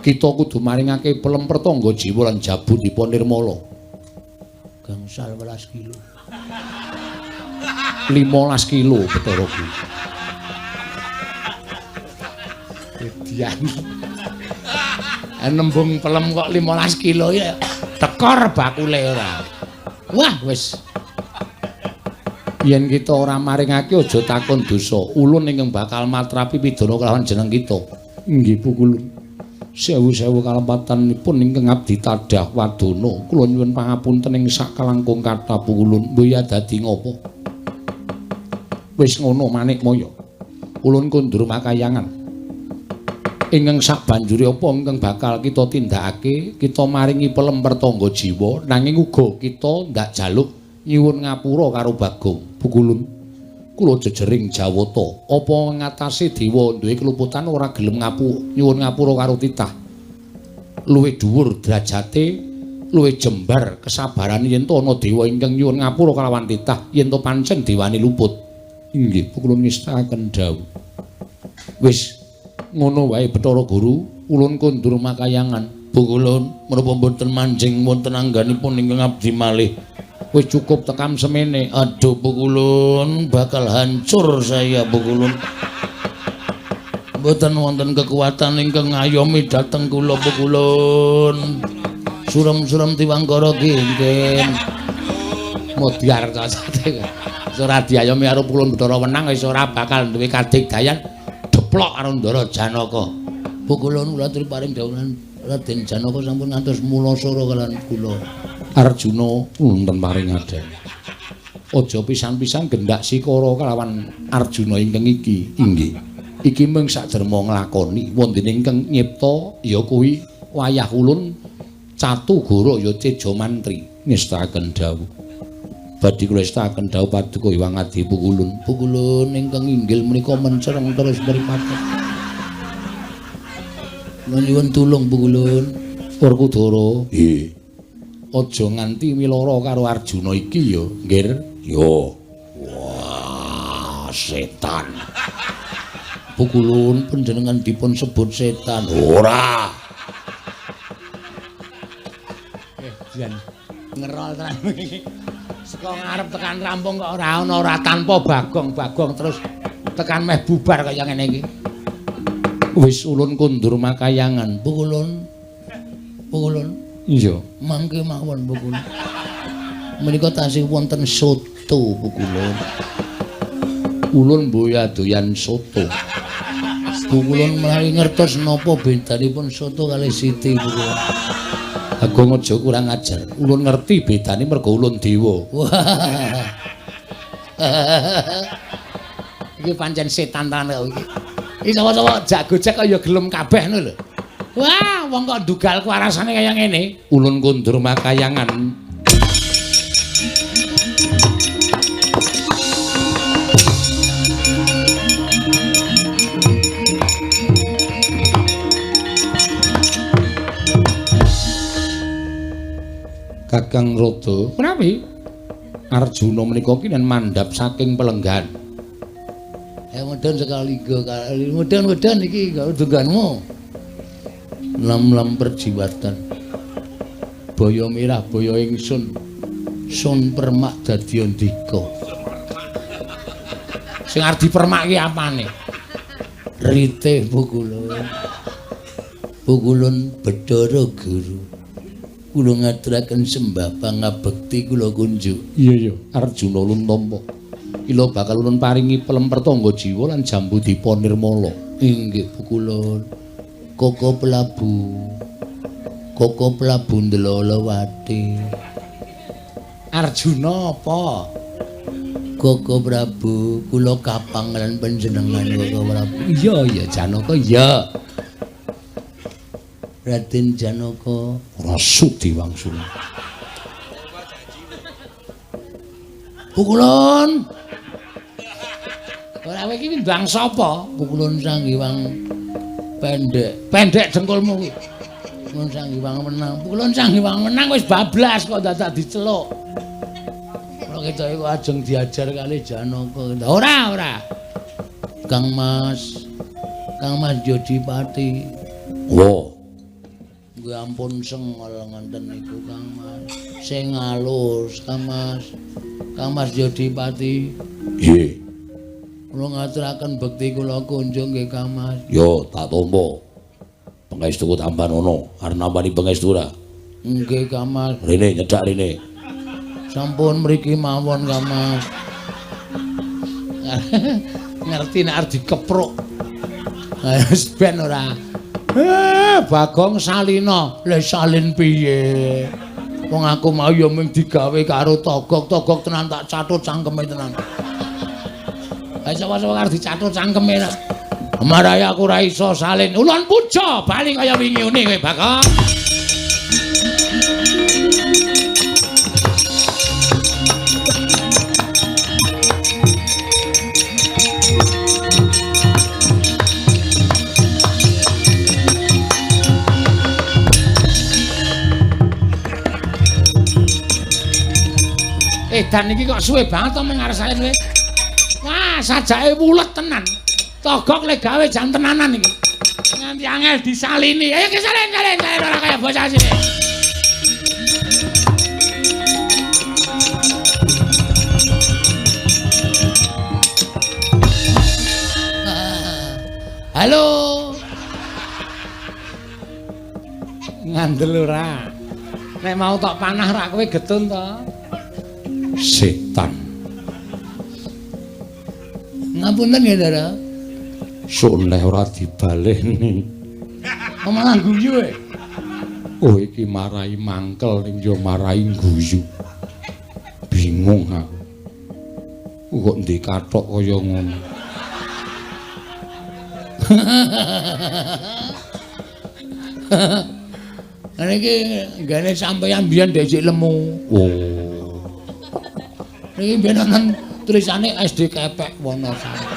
[SPEAKER 2] kita kudu maringake pelem pertangga jiwa lan jabu dipa nirmala. Gangsal welas kilo. 15 kilo Bathara Guru. Edian. Nembung pelem kok 15 kilo ya tekor bakule ora. Wah wis. Yen kita ora maringake aja takon dosa. Ulun ingkang bakal matrapi pidana kelawan jeneng kita. Inggih Pukulun. Sewu-sewu kalepatanipun ingkang abdi tadah wadana. Kula nyuwun pangapunten ing sakalangkung kathah Pukulun. Mbuya dadi ngopo? Wis ngono Manikmaya. Ulun kondur makayangan. Ingkang sabanjure apa ingkang bakal kita tindakake, kita maringi pelem pertangga jiwa, nanging uga kita ndak jaluk nyuwun ngapura karo Bagong. Pukulun, kula jejering Jawata, apa ngatasé dewa duwe keluputan ora gelem nyuwun ngapura karo titah. Luwih dhuwur derajate, luwih jembar kesabaran yen to ana dewa ingkang nyuwun ngapura kalawan titah, yen to pancen dewane luput. Inggih, Pukulun ngestakaken dawuh. Wis ngono wae Bathara Guru, ulun kondur makayangan.
[SPEAKER 1] Pukulun, menapa mboten manjing wonten angganipun ingkang abdi malih?
[SPEAKER 2] Wis cukup tekam semene.
[SPEAKER 1] Aduh Pukulun, bakal hancur saya Pukulun. Mboten wonten kekuatan ingkang ngayomi dhateng kula Pukulun. Surem-surem tiwangkara kengken.
[SPEAKER 2] Modyar cacate. Ora diayomi karo Pukulun Bathara Wenang wis ora bakal duwe kadigdayan. Deplok karo Ndara Janaka.
[SPEAKER 1] Pukulun kula aturi paring dawuhan Raden Janaka sampun ngantos mulasara kalian kula.
[SPEAKER 2] Arjuna wonten paring adhane. Aja pisan-pisan gendak sikara kalawan Arjuna ingkang iki. Inggih. Iki mung saderma nglakoni wondene ingkang nyipta ya kuwi wayah ulun Catugara ya Teja Mantri. Ngestakaken dawuh. Badhe kula estakaken dawuh paduka Hyang Adi Pukulun.
[SPEAKER 1] Pukulun ingkang inggil menika mencereng terus mripate. Nyuwun tulung Pukulun.
[SPEAKER 2] Werkudara. Nggih. Aja nganti milara karo Arjuna iki ya, Nggir.
[SPEAKER 1] Yo. Wah, setan. Pukulun panjenengan dipun sebut setan. Ora.
[SPEAKER 2] Jan ngerol tenan iki. Saka ngarep tekan rampung kok ora ana, ora tanpa bagong-bagong terus tekan meh bubar kaya ngene iki. Wis ulun kondur makayangan.
[SPEAKER 1] Pukulun. Pukulun.
[SPEAKER 2] Iya,
[SPEAKER 1] mangke mawon Pukulun. Menika tasih wonten soto Pukulun.
[SPEAKER 2] Ulun mboya doyan soto.
[SPEAKER 1] Pukulun menawi ngertos napa bedanipun soto kalih siti Pukulun.
[SPEAKER 2] Agung aja kurang ajar. Ulun ngerti bedane mergo ulun dewa. Iki pancen setan tenan kok iki. Iki sapa-sapa jak gojek kaya gelem kabeh ngono lho. Wah, wong kok ndugal kuarasane kaya ngene. Ulun kondur makayangan. Kakang Rada, menawi Arjuna menika kinen mandhap saking pelenggan.
[SPEAKER 1] Mudhun sekali go, mudhun-mudhun iki dungganmu. Lam-lam perjiwatan. Boyo mirah boyo ingsun. Sun permak dadi andika.
[SPEAKER 2] Sing arep dipermak ki apane?
[SPEAKER 1] Rite pukulun. Pukulun Bathara Guru. Kula ngaturaken sembah pangabekti kula kunjuk.
[SPEAKER 2] Iya iya, Arjuna ulun tampa. Kila bakal ulun paringi pelem pertangga jiwa lan jambu dipa nirmala.
[SPEAKER 1] Inggih pukulun. Koko Prabu. Koko Prabu Ndlolowati.
[SPEAKER 2] Arjuna apa?
[SPEAKER 1] Koko Prabu, kula kapang lan panjenengan Koko Prabu.
[SPEAKER 2] Iya iya Janaka iya.
[SPEAKER 1] Raden Janaka
[SPEAKER 2] ora sudi wangsul.
[SPEAKER 1] Pukulun.
[SPEAKER 2] Ora kowe iki ndang sapa?
[SPEAKER 1] Pukulun Sang Hyang Pendek.
[SPEAKER 2] Pendek dengkulmu kuwi.
[SPEAKER 1] Pukulun Sang Hyang Wenang.
[SPEAKER 2] Pukulun Sang Hyang Wenang wis bablas kok dadak diceluk.
[SPEAKER 1] Kula ketoke kok ajeng diajar kali Janaka.
[SPEAKER 2] Ora ora.
[SPEAKER 1] Kang Mas. Kang Mas Jodipati.
[SPEAKER 2] Wo.
[SPEAKER 1] Nggih ampun sengol ngoten niku Kang Mas. Sing alus Kang Mas. Kang Mas Jodipati.
[SPEAKER 2] Nggih.
[SPEAKER 1] Kula ngaturaken bekti kula kunjung nggih Kang Mas.
[SPEAKER 2] Yo tak tampa. Pangestuku tambah ono. Arep nambani pangestu ora?
[SPEAKER 1] Nggih Kang Mas.
[SPEAKER 2] Rene nyedak rene.
[SPEAKER 1] Sampun mriki mawon Kang Mas.
[SPEAKER 2] Ngerti nek arep dikepruk. Wis ben ora. Bagong Salina,
[SPEAKER 1] lha salin piye? Wong aku mau ya mung digawe karo togok, togok tenan tak catut cangkeme tenan.
[SPEAKER 2] Ha sapa-sapa arep dicatut cangkeme ta. Marai aku ora iso salin. Ulun puja bali kaya wingi une kowe Bagong. Edan iki kok suwe banget to meng arep salin kowe. Wah, sajake wulet tenan. Togok le gawe jan tenanan iki. Nganti angel disalini. Ayo ki salin, salin, salin ora kaya bocah sini.
[SPEAKER 1] Halo.
[SPEAKER 2] Ngandel ora? Nek mau tok panah rak kowe getun to? Setan.
[SPEAKER 1] Ngapunten nggih, Ndara.
[SPEAKER 2] Suneh ora dibaleni.
[SPEAKER 1] Kok malah guyu e.
[SPEAKER 2] Oh iki marai mangkel ning yo marai guyu. Bingung aku. Kok ndek kathok kaya ngono.
[SPEAKER 1] Lah iki nggene sampeyan biyen ndek sik lemu.
[SPEAKER 2] Oh.
[SPEAKER 1] Niki biyen wonten tulisane SD Kepek Wonosari.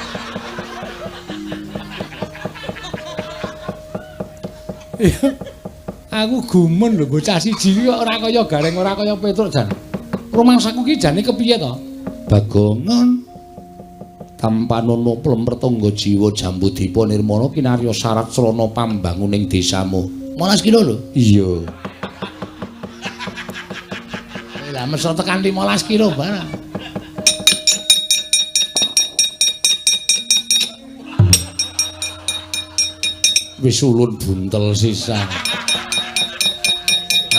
[SPEAKER 2] Aku gumun lho bocah siji iki kok ora kaya Gareng, ora kaya Petruk jan. Rumangsaku ki jane kepiye to? Bagongan tampanono plempertangga jiwa jambu dipa nirmana kinarya syarat srana pambanguning desamu.
[SPEAKER 1] 15 kilo lho.
[SPEAKER 2] Iya.
[SPEAKER 1] Lah mesra tekan 15 kilo barang.
[SPEAKER 2] Wis ulun buntel sisan.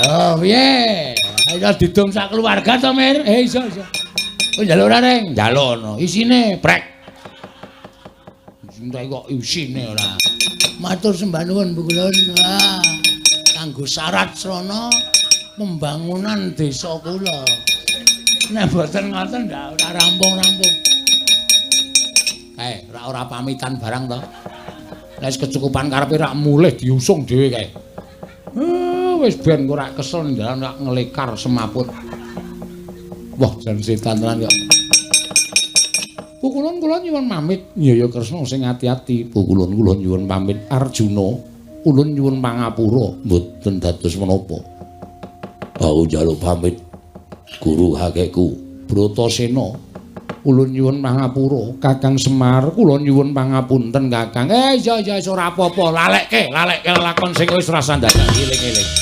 [SPEAKER 1] Oh, piye? Ayo didum sak keluarga to, Mir? Iso, iso. Oh, njaluk ora, Reng? Njaluk ono. Isine prek. Cintai kok isine ora. Matur sembah nuwun, Bu Kulun. Wah, kanggo syarat srana pembangunan desa kula. Nek mboten ngoten ndak ora rampung-rampung.
[SPEAKER 2] Kae, ora ora pamitan barang to. Nek kecukupan karepe rak mulih diusung dhewe kae. Wis ben kok rak kesel dalan rak ngelekar semaput. Wah, jan setan tenan kok. Pukulun kula nyuwun pamit. Iya ya Kresna sing ati-ati. Pukulun kula nyuwun pamit Arjuna. Ulun nyuwun pangapura mboten dados menapa. Aku njaluk pamit guru hakeku Bratasena. Kula nyuwun pangapura Kakang Semar, kula nyuwun pangapunten Kakang. Iya iya wis ora apa-apa, lalekke, lalekke lelakon sing wis rasa dadak eling-eling.